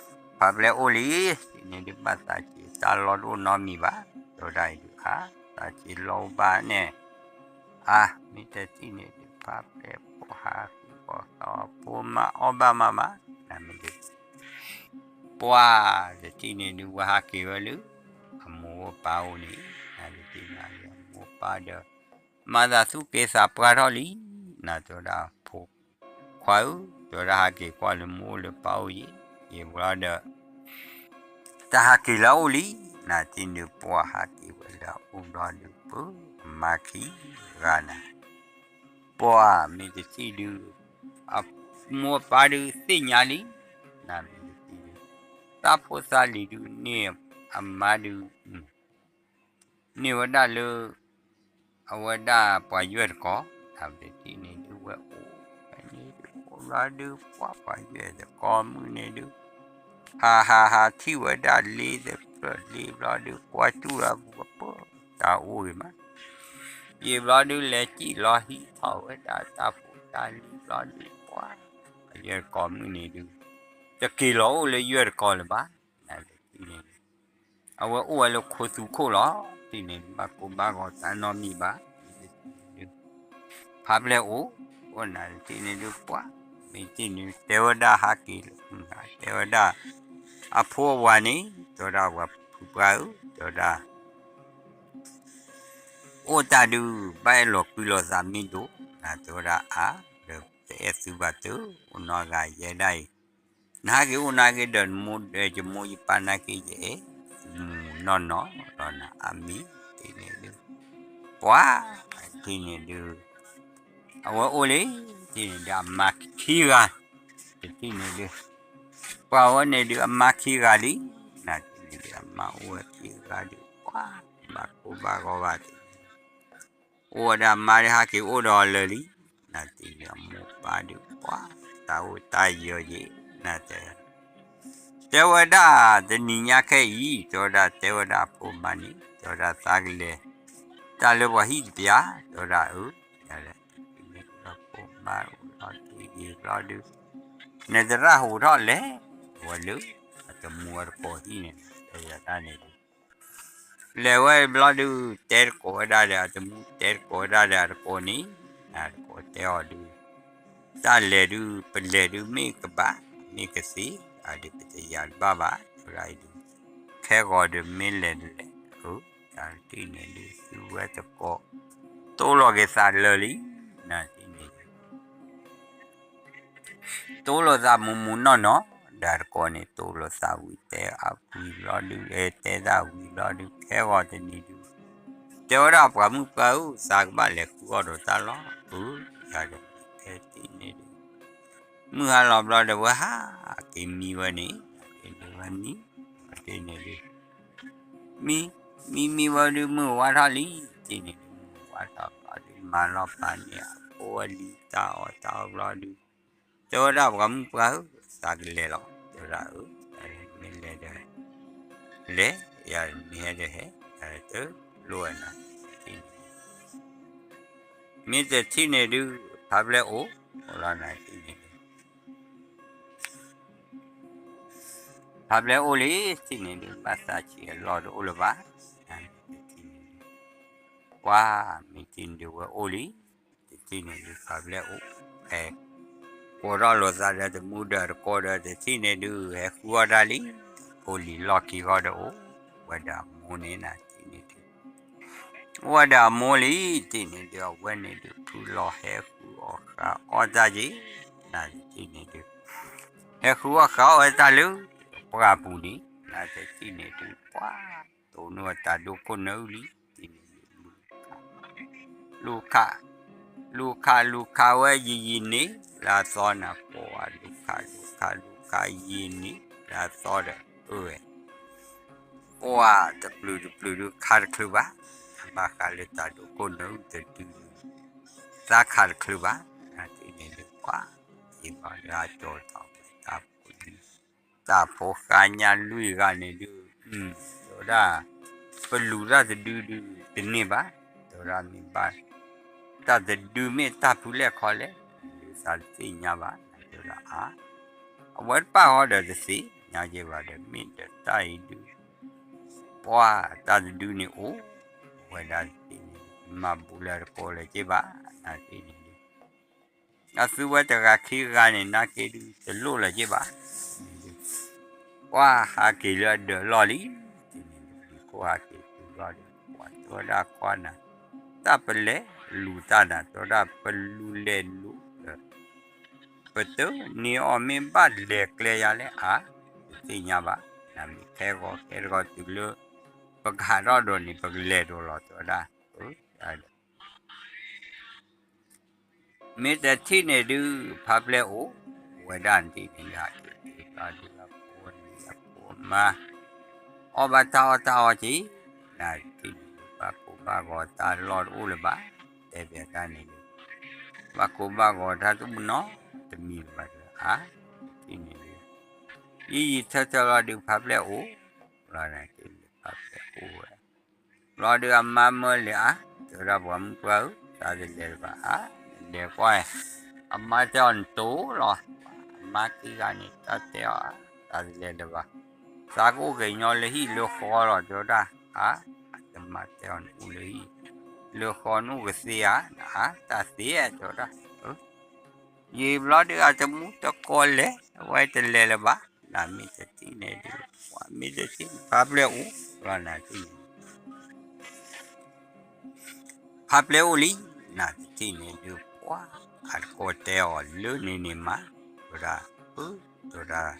ထံၣ်န့ၣ် ဖးပျဲၢ်အိၣ်လံ ထံၣ်န့ၣ်ဒုးဘၣ်သးစ့ၤ တၢ်လီၢ်တအိၣ်နီတမံၤဘၣ် တဲဝဲဒၣ်အံၤဒုးအါ သးစ့ၤလီၢ်အိၣ်ဘၣ်န့ၣ် အါ မ့ၢ်တထံၣ်န့ၣ်ဒုး ဖးပျဲၢ်ဖိဟးဃုအီၣ်ဃုအီၣ် ဖိမါအီၣ်ဘၣ်မးမး နမ့ၢ်ဒုး ပှၤ တထံၣ်န့ၣ်ဒုး ဝဲဟးက့ၤဝဲလၢ အမိၢ်အိၣ်ပၢ်အိၣ်န့ၣ် နတထံၣ်န့ၣ် အမိၢ်ပၢ်ဒီး မၤသးသူၣ်က့သးပှၢ်ထီၣ်လံ နတဲဝဲဒၣ်ဖိ ခွါဧၢ တဲဝဲဒၣ်ဟးက့ၤကွၢ်လၢမိၢ်အိၣ်လၢပၢ်အိၣ်ယံၤ ယံာ်ဘျီဒီး တၢ်ဟးက့ၤလၢအအိၣ်လံ နတထံၣ်န့ၣ်ပှၤဟးက့ၤဝဲလၢအအိၣ်ဘျီဒုး ပၢ အမါခံဂၤနၤ ပှၤမ့ၢ်တထံၣ်ဒုး အမိၢ်အပၢ်ဒုးသ့ၣ်ညါလံ နမ့ၢ်တထံၣ်ဒုး သးဖိသးလံၤဒုးန့ၣ် အမါဒုး န့ၢ်ဝဲဒၣ်လၢ အဝဲဒၣ်ပှၤယွဲၢ်တကီၢ် တၢ်မ့ၢ်တထံၣ်န့ၣ်ဒုးဝဲအိၣ် ဖဲန့ၣ်ဒုးအိၣ်ဘျီဒုး ပှၤပှၤယွဲၢ်တကီၢ်မုၢ်န့ၣ်ဒုး ဟးဟးဟးထံၣ်ဝဲဒၣ်လ့တဖျၢၣ်လ့ဘျီဒုး ကွၢ်စူၣ်လၢအပူၤအပၢၢ် တၢ်အိၣ်ဂ့ၤမး ယံာ်ဘျီဒုး လဲၤစံၣ်လီၤဟံးထီၣ်ဝဲဒၣ်တၢ်ဖိတၢ်လံၤဘျီဒုး ပှၤ ပှၤယွဲၢ်တကီၢ်မုၢ်န့ၣ်ဒုး တက့ၤလီၤအိၣ်လၢယွဲၢ်တကီၢ်လၢၤဘၣ် နတထံၣ်န့ၣ် အဝဲအိၣ်ဝဲလၢခိသူခိၣ်လီၤ. ထံၣ်န့ၣ် ဘၣ်ကိၢ်ဘၣ်ဂီၤတၢ်နီတမံၤဘၣ်. ဖးပျဲၢ်အိၣ်, အိၣ်နၤတထံၣ်န့ၣ်ဒုးပှၢ်, မ့ၢ်တထံၣ်န့ၣ် တဲဝဲဒၣ်ဟးက့ၤလၢ, တဲဝဲဒၣ် အဖိအဝၤန့ၣ် တဲဝဲဒၣ်ပှၤဖုပှၢ်ဧၢ, တဲဝဲဒၣ် အိၣ်တၢ်ဒုး ဘၣ်အဲၣ်လီၤကွံလိာ်သးမ့ၢ်ဒိၣ်, နတဲဝဲဒၣ်အါ, ဒီးတအဲၣ်သုဘၣ်တၢ်, အိၣ်နီၢ်ဂၤယဲဒၣ်အံၤ, နဟဲက့ၤအိၣ်နာ်က့ဒီး နမိၢ်ဒီးယမိၢ်ယပၢ်နာ်က့ယအဲၣ်, မူနီၢ်နီၢ်လီၤနၤအါမံၤ, တထံၣ်န့ၣ်ဒုး, ပှၤ, တထံၣ်န့ၣ်ဒုး, အဝဲအိၣ်လံ, တထံၣ်န့ၣ်ဒုးအမါခံဂၤ, တထံၣ်န့ၣ်ဒုး, ပှၤဝဲန့ၣ်ဒုးအမါခံဂၤလံ, နထံၣ်န့ၣ်ဒုးအမါအိၣ်ဝဲခံဂၤဒုး ပှၤ, ဘၣ်ကိၢ်ဘၣ်ဂီၤဘၣ်တ အိၣ်ဝဲဒၣ်အမါဒုးဟဲက့ၤအိၣ်ဒီးအီၤလၢာ်လံ, နထံၣ်န့ၣ်အမိၢ်ပၢ်ဒုး ပှၤ, တၢ်အိၣ်တၢ်ယၢၤက့ၤ, နတဲ တဲဝဲဒၣ်တနံၤညါခဲအံၤ, တဲဝဲဒၣ်တဲဝဲဒၣ်အဖိမါန့ၣ်, တဲဝဲဒၣ်သးကလဲၤ, တၢ်လၢပှၤဟံၣ်တပျၢ်, တဲဝဲဒၣ်အၢ, ယလဲၤ, ဖိမါအိၣ်ထီၣ်တ့ၢ်ဂ့ၤဘျီဒုး, နသရၣ်ဟူးထီၣ်လဲၤ, ဝဲလၢ, အတမူအတကိးဟံၣ်န့ၣ်, တဲဝဲဒၣ်န့ၣ်ဒုး လဲၤဝဲဘျီဒုး တဲတကိးဝဲဒၣ်ဒီးအတမူ တဲတကိးဝဲဒၣ်ဒီးအတကိးန့ၣ်, အတကိးတဲအီၤဒုး, တၢ်လဲၤဒုး ပလဲၤဒုးမ့ၢ်ကဘၣ်, မ့ၢ်ကသ့, အဒုးပတယၤတဘၣ်ဘၣ်, တဲဝဲဒၣ်အံၤဒုး, ခဲဂီၤဒုးမ့ၢ်လဲၤလဲၤ, အတထံၣ်န့ၣ်ဒုး သုဝဲတကိး, တိၢ်လိာ်က့ၤသးလၢာ်လံ, နထံၣ်န့ၣ်ဒုး တိၢ်လိာ်သးမူးမူးနီၢ်နီၢ်, ဒီးတကိးန့ၣ် တိၢ်လိာ်သးဝံၤတဲအဝံၤဘျီဒုး တဲတၢ်ဝံၤဘျီဒုး ခဲဂီၤတနံၤဒုး, တဲဝဲဒၣ်ပှၤမုၣ်ပှၢ်ဧၢ သးကဘၣ်လဲၤဃုအီၣ်ဒီးတၢ်လီၤ, အၢ, ယၤဒီး တဲတထံၣ်န့ၣ်ဒုး, မုၢ်ဟါလီၤဘျီဒီး ဝဲဟးက့ၤမံဝဲန့ၣ်, ဝဲမံ, တထံၣ်န့ၣ်ဒုး မံ, မံမံဝဲဒုး မုၢ်ဝါထီၣ်လံ, တထံၣ်န့ၣ်ဒုး မုၢ်ဝါထီၣ်ဘျီဒုး မၤလီၤဖးန့ၢ်အဖိအလံၤ တၢ်အီၣ်တၢ်အီဘျီဒုး, တဲဝဲဒၣ်ပှၤမုၣ်ပှၢ်ဧၢ, သးကလဲၤလီၤ, တဲဝဲဒၣ်အၢ, မ့ၢ်လဲၤဒီး လဲၤ, ယၤမ့ၢ်ဟဲဒီးဟဲ, တလိၣ်ဝဲနၤ, တထံၣ်န့ၣ်, မ့ၢ်တထံၣ်န့ၣ်ဒုး ဖးဖျဲၣ်အိၣ်, အိၣ်လီၤနၤတထံၣ်န့ၣ်ဒုး ဖးဖျဲၣ်အိၣ်လံ, တထံၣ်န့ၣ်ဒုး ဘၣ်သးဆံးအလီၢ်တအိၣ်လၢၤဘၣ်, တထံၣ်န့ၣ်ဒုး, ပှၤ, မ့ၢ်တထံၣ်န့ၣ်ဒုးဝဲအိၣ်လံ, တထံၣ်န့ၣ်ဒုး ဖးဖျဲၣ်အိၣ်, ဟဲ, ကိးထီၣ်လိာ်သးဒီးတမူဒီးတကိးဒီး တထံၣ်န့ၣ်ဒုး ဟဲဃုအီၣ်တၢ်လံ, အိၣ်လံလီၢ်ခံဃီဒီးအိၣ်ဝဲဒၣ်အမိၢ်န့ၣ်နၤတထံၣ်န့ၣ်ဒုး အိၣ်ဝဲဒၣ်အမိၢ်လံ, တထံၣ်န့ၣ်ဒုး အဝဲန့ၣ်ဒုး ဖုလီၤဟဲဃုအီၣ်ဃုအီၣ်တၢ်က့ၤ, နၤတထံၣ်န့ၣ်ဒုး, ဟဲဃုအီၣ်ဃုအီၣ်ဝဲတၢ်လၢ, ပှၢ်ပူၤန့ၣ်, နၤတထံၣ်န့ၣ်ဒုး ပှၤ, တိၢ်နီၣ်တၢ်ဒိခိၣ်နၢအုၣ်လံ, တထံၣ်န့ၣ်ဒုး လူၤခး, လူၤခးလူၤခးဝဲယံာ်ယံာ်န့ၣ်, လၢအသီနၤ ပှၤလူၤခးလူၤခးလူၤခးယံာ်န့ၣ်, လၢအသီဒီး, အၢဝဲ ပှၤတပျုာ်တပျုာ်ဒုးခးတချုးဘၣ်, ဘၣ်ဃးလၢတၢ်ဒိခိၣ်နၢအုၣ်တဒုဒုး, သးခးတချုးဘၣ်, နၤတထံၣ်န့ၣ်ဒုး ပှၤ, ယဘၣ်လၢအကၠီၤထီၣ်တၢ်ဖိ, တၢ်ဖိဃါညါလွံၢ်ဂၤန့ၣ်ဒုး, တဲဝဲဒၣ်, ပလူၤတၢ်တဒုဒုးတန့ၢ်ဘၣ်, တဲဝဲဒၣ်မ့ၢ်ဘၣ်, တၢ်တဒုမ့ၢ်တၢ်ဖုလဲၣ်ခီလဲၣ်, ဒုးသးတသ့ၣ်ညါဘၣ်, တဲဝဲဒၣ်အါ, အဝဲတပာ်ဃီဒီးတသ့ၣ်ညါက့ၤဘၣ်ဒီး မ့ၢ်ဒီးတၢ်အံၤဒုး ပှၤတၢ်တဒုန့ၣ်အိၣ်ဝဲဒၣ်တထံၣ်န့ၣ်, မၤဘူးလၢတကိးလၢၤက့ၤဘၣ်, နၤတထံၣ်န့ၣ်ဒုး, အသုဝဲတဂၤခံဂၤန့ၣ် နၤက့ၤဒုး တလိၣ်လၢၤက့ၤဘၣ်, ပှၤဟးက့ၤလၢအဒၢးလီၢ်လံ, တထံၣ်န့ၣ်ဒုး ခိၣ်ဟးက့ၤတုၤလီၤဒီး ပှၤတဲဝဲဒၣ်ခွါနၤ, တၢ်ပလဲၤလူၤတၢ်နၤ တဲဝဲဒၣ်ပလူၤလဲၤလူၤဒီး ပတန့ၢ်အီၤမ့ၢ်ဘၣ်လဲၤကျဲယၤလဲၣ်အါ, တသ့ၣ်ညါဘၣ်, နမ့ၢ်ခဲဂီၤခဲတဂီၤတုၤလၢ ပကဟးထီၣ်ဒိးန့ၣ် ပကလဲၤဒိးလီၤ တဲဝဲဒၣ်, မ့ၢ်တထံၣ်န့ၣ်ဒုး ဖးဖျဲၣ်အိၣ်ဝဲဒၣ်တထံၣ်န့ၣ်ဒုး ဟးက့ၤတုၤလီၤဒုး အဖိအလံၤအဖိအမါ အီၣ်ဘၣ်တၢ်အီၣ်တၢ်အီက့ၤ, နတထံၣ်န့ၣ်ဒုး ဘၣ်ကိၢ်ဘၣ်ဂီၤတၢ်လီၢ်တအိၣ်လၢၤဘၣ်, တဲဘၣ်တၢ်န့ၣ်ဒုး ဘၣ်ကိၢ်ဘၣ်ဂီၤတၢ်တအိၣ်နီတမံၤလၢၤဘၣ်ဒီး အါ, တထံၣ်န့ၣ်ဒုး ယံာ်ယံာ်ထၢထၢလီၤဒုး ဖးဖျဲၣ်အိၣ်, လီၤန့ၣ်က့ၤဖးဖျဲၣ်အိၣ်ဝဲ ဘျီဒုးအမါမၢလဲၤအါ, တဲဝဲဒၣ်ပှၤမုၣ်ပှၢ်ဧၢ, သးတလဲၤလၢၤဘၣ်အါ, လဲၤကွၢ်, အမါတဲအီၤနတိၢ်လီၤ, အမါခံဂၤန့ၣ် တၢ်တဲအီၤအါ, သးတလဲၤလၢၤဘၣ်, သးကအိၣ်ကညီလၢဟံၣ်လၢဃီလီၤ တဲဝဲဒၣ်, အါ, အမါတဲအီၤနအိၣ်လၢဟံၣ်, လၢဃီနအိၣ်ကသ့ဧါ, အါ, တၢ်သ့, တဲဝဲဒၣ် ယံာ်ဘျီဒုးအတမူတကိးလဲၤ, အဝဲတလဲၤလၢၤဘၣ်, နမ့ၢ်တထံၣ်န့ၣ်ဒုး, ပှၤမ့ၢ်တထံၣ်န့ၣ် ဖးဖျဲၣ်အိၣ်လီၤနၤတထံၣ်န့ၣ်, ဖးဖျဲၣ်အိၣ်လံ, နတထံၣ်န့ၣ်ဒုး ပှၤ, အတကိးတဲအီၤလၢန့ၣ်န့ၣ်မး, တဲဝဲဒၣ်, တဲဝဲဒၣ်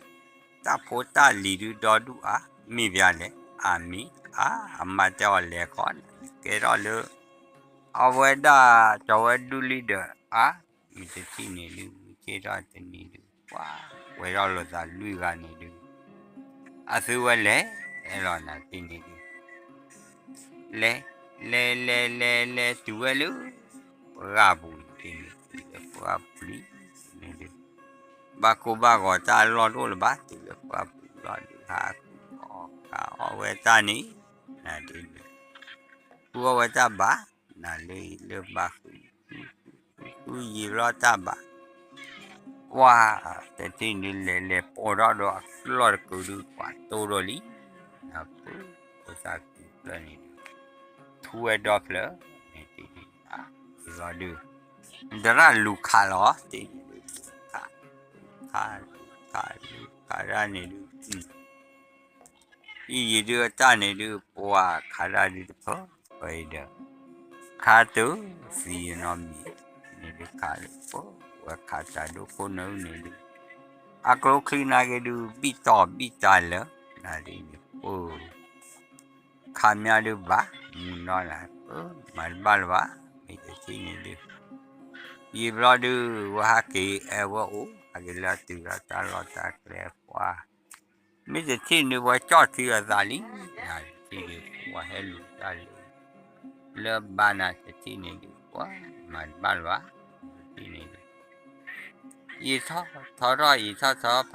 တၢ်ဖိတၢ်လံၤဒုဒီဒူၣ်အါ, မ့ၢ်ပျါလဲၣ်, အမ့ၢ်အါ, အမါတဲအီၤလဲၤဃီ, ကဲထီၣ်လၢ အဝဲဒၣ် ကၠီၤဝဲဒူလံဒီးအါ, မ့ၢ်တထံၣ်န့ၣ်ဒုး မ့ၢ်က့ထီၣ်တနံၤဒုး ပှၤဝဲထီၣ်လိာ်သးလွံၢ်ဂၤန့ၣ်ဒုး အသုဝဲလဲၤ, အဲၣ်လီၤနၤတထံၣ်န့ၣ်ဒုး လဲၤ, လဲၤလဲၤလဲၤလဲၤတုၤဝဲလၢ ပှၢ်ပူၤန့ၣ် တုၤလၢပှၢ်ပူၤလံန့ၣ်ဒုး ဘၣ်ကိၢ်ဘၣ်ဂီၤတၢ်လီၢ်တအိၣ်လၢၤဘၣ်, တုၤလၢပှၢ်ပူၤလီၤဒုး ဟးဃုအီၣ်ခးအီၣ်ဝဲတၢ်န့ၣ် နၤဒ်န့ၣ် ဃုအီၣ်ဝဲတၢ်ဘၣ်, နၤလၢအံၤလၢဘၣ်ဃု ဃုယံာ်ဘျီတၢ်ဘၣ်, ပှၤတထံၣ်န့ၣ်လဲၤလဲၤပိာ်ထီၣ်ဒီးအကျီၢ်တကုာ်ဒုး ပှၤတိၢ်ဒီးလံ, နၤပှၤ ဖိသၣ်ကုာ်ဖျၢၣ်န့ၣ်ဒုး ထူဝဲဒီဖျၢၣ်န့ၣ်တ့ၢ်န့ၣ် အါ, ဒ်လီၤဒုး ဒရၣ်လူၤခးလီၤတ့ၢ်န့ၣ်ဒုး ခး, ခး, လူၤခးဒၣ်န့ၣ်ဒုး အံၤယံာ်ဒုးအတၢ်န့ၣ်ဒုး ပှၤခးဒၣ်ဒုးတဖၢ ပှၤအံၤဒီး ခါတုၤသံနီတမံၤ န့ၣ်ဒုးခးလၢပှၤ ဝဲခးတၢ်ဒိၣ်ခိၣ်နၢ်န့ၣ်ဒုး အကျိချံနာ်က့ဒုး ဘံၣ်တီၢ်ဘံၣ်တၢ်လၢ နၤဒ်န့ၣ်ပှၤ ခးမ့ၢ်ဒုးဘၣ် မုၢ်နီၢ်နၤ ပှၤမၤတဘၣ်လၢၤဘၣ် မ့ၢ်တထံၣ်န့ၣ်ဒုး ယံာ်ဘျီဒုး ဝဲဟးက့ၤအဲၣ်ဝဲအိၣ် ဟးက့ၤလၢအတုၤလၢတၢ်လီၢ်တၢ်ကျဲပှၤ မ့ၢ်တထံၣ်န့ၣ် ပှၤကၠီၣ်ထံအသးလံ နၤတထံၣ်န့ၣ် ပှၤဟဲလူၤတၢ်လၢ လၢဘၣ်နၤတထံၣ်န့ၣ်ဒုး ပှၤမၤတဘၣ်လၢၤဘၣ် တထံၣ်န့ၣ်ဒုး ယံာ်ထီၣ်ထီထီၣ် ယံာ်ထီၣ်ထီထီၣ် ဖး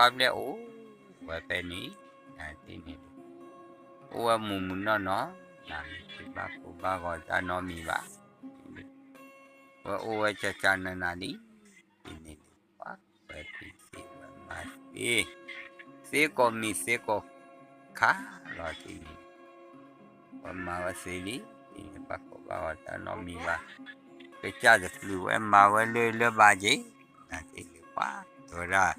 ဘျဲၣ်အိၣ်ဝဲဖဲန့ၣ် နၤတထံၣ်န့ၣ်ဒုး အိၣ်ဝဲမုၢ်မုၢ်နီၢ်နီၢ် နၤမ့ၢ်တဘၣ်ကိၢ်ဘၣ်ဂီၤတၢ်နီတမံၤဘၣ် ဝဲအိၣ်ဝဲကကနနၤလံ တထံၣ်န့ၣ်ဒုး ပှၤဝဲဖံးသ့ဝဲမၤသ့ သ့ကိးမံၤသ့ကိးခါလီၤတထံၣ်န့ၣ် ပှၤမၤဝဲသ့လံ တထံၣ်န့ၣ် ဘၣ်ကိၢ်ဘၣ်ဂီၤတၢ်နီတမံၤဘၣ် ကစၢ်တပျုာ်ဝဲမၤဝဲလၢလၢဘၣ်က့ၤ နၤတထံၣ်န့ၣ် ပှၤတဲဝဲဒၣ်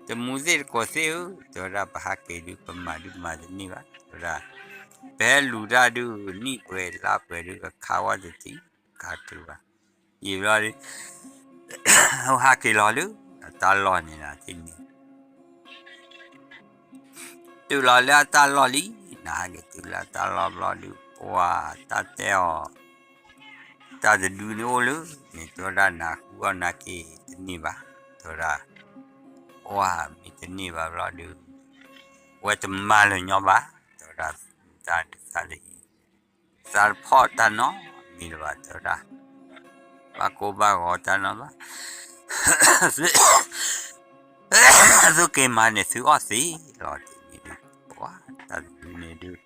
တမူသ့ၣ်တကိးသ့ၣ်ဧၢ တဲဝဲဒၣ် ပဟးက့ၤဒုး ပမၤဒုးမၤတန့ၢ်ဘၣ် တဲဝဲဒၣ် ပဟဲလူၤတၢ်ဒုး နံၣ်ပှဲၤလါပှဲၤဒုး ကခးဝဲတထံၣ် ခးချုးဘၣ် ယံာ်ဘျီဒုး ဟဲက့ၤလီၤလၢ အတၢ်လီၢ်န့ၣ်နၤတထံၣ်န့ၣ် တုၤလီၤလၢအတၢ်လီၢ်လံ နၤဟဲက့ၤတုၤလၢအတၢ်လီၢ်ဘျီဒုး ပှၤတၢ်တဲအီၤ တၢ်တဒုန့ၣ်အိၣ်လၢ မ့ၢ်တဲဝဲဒၣ်နၤဃုအီၣ်နၤက့ၤတန့ၢ်ဘၣ် တဲဝဲဒၣ် ပှၤမ့ၢ်တန့ၢ်ဘၣ်ဘျီဒုး ဝဲတမၤလၢၤညီဘၣ် တဲဝဲဒၣ် တၢ်ဒုးသးလၢအံၤ သးတဖီၣ်တၢ်နီတမံၤလၢၤဘၣ် တဲဝဲဒၣ် ဘၣ်ကိၢ်ဘၣ်ဂီၤတၢ်နီဘၣ် သုက့ၤမၤန့ၣ် သုအီၣ်သ့လီၤတထံၣ်န့ၣ်ဒုး ပှၤတၢ်တဒုန့ၣ်ဒုး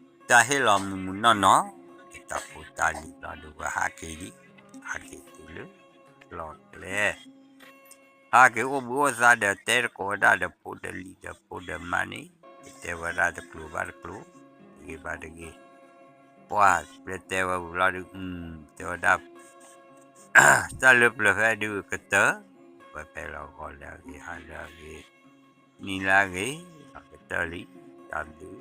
တၢ်ဟ့ၣ်လီၤမုၢ်မုၢ်နီၢ်နီၢ် တၢ်ဖိတၢ်လံၤဘျီဒုး ဝဲဟးက့ၤလံ ဟးက့ၤတုၤလၢလီၢ်ကျဲ ဟးက့ၤအိၣ်ဘှံးအိၣ်သါဒီး တဲသကိးဝဲဒၣ်ဒီးဖိဒီးလံၤဒီးဖိဒီးမါန့ၣ် တဲဝဲဒၣ်တကျိၤဘၣ်တကျိၤ တဂ့ၤဘၣ်တဂ့ၤ ပှၤပျဲတဲဝဲဘျီဒုး တဲဝဲဒၣ် တၢ်လၢပျၢၤဖဲဒုးကတၢၢ် ဝဲဖဲလီၤဂီၤလၢအဂ့ၤ ဟါလၢအဂ့ၤ နံၤလၢအဂ့ၤ ကတၢၢ်လံ တၢ်ဘျုး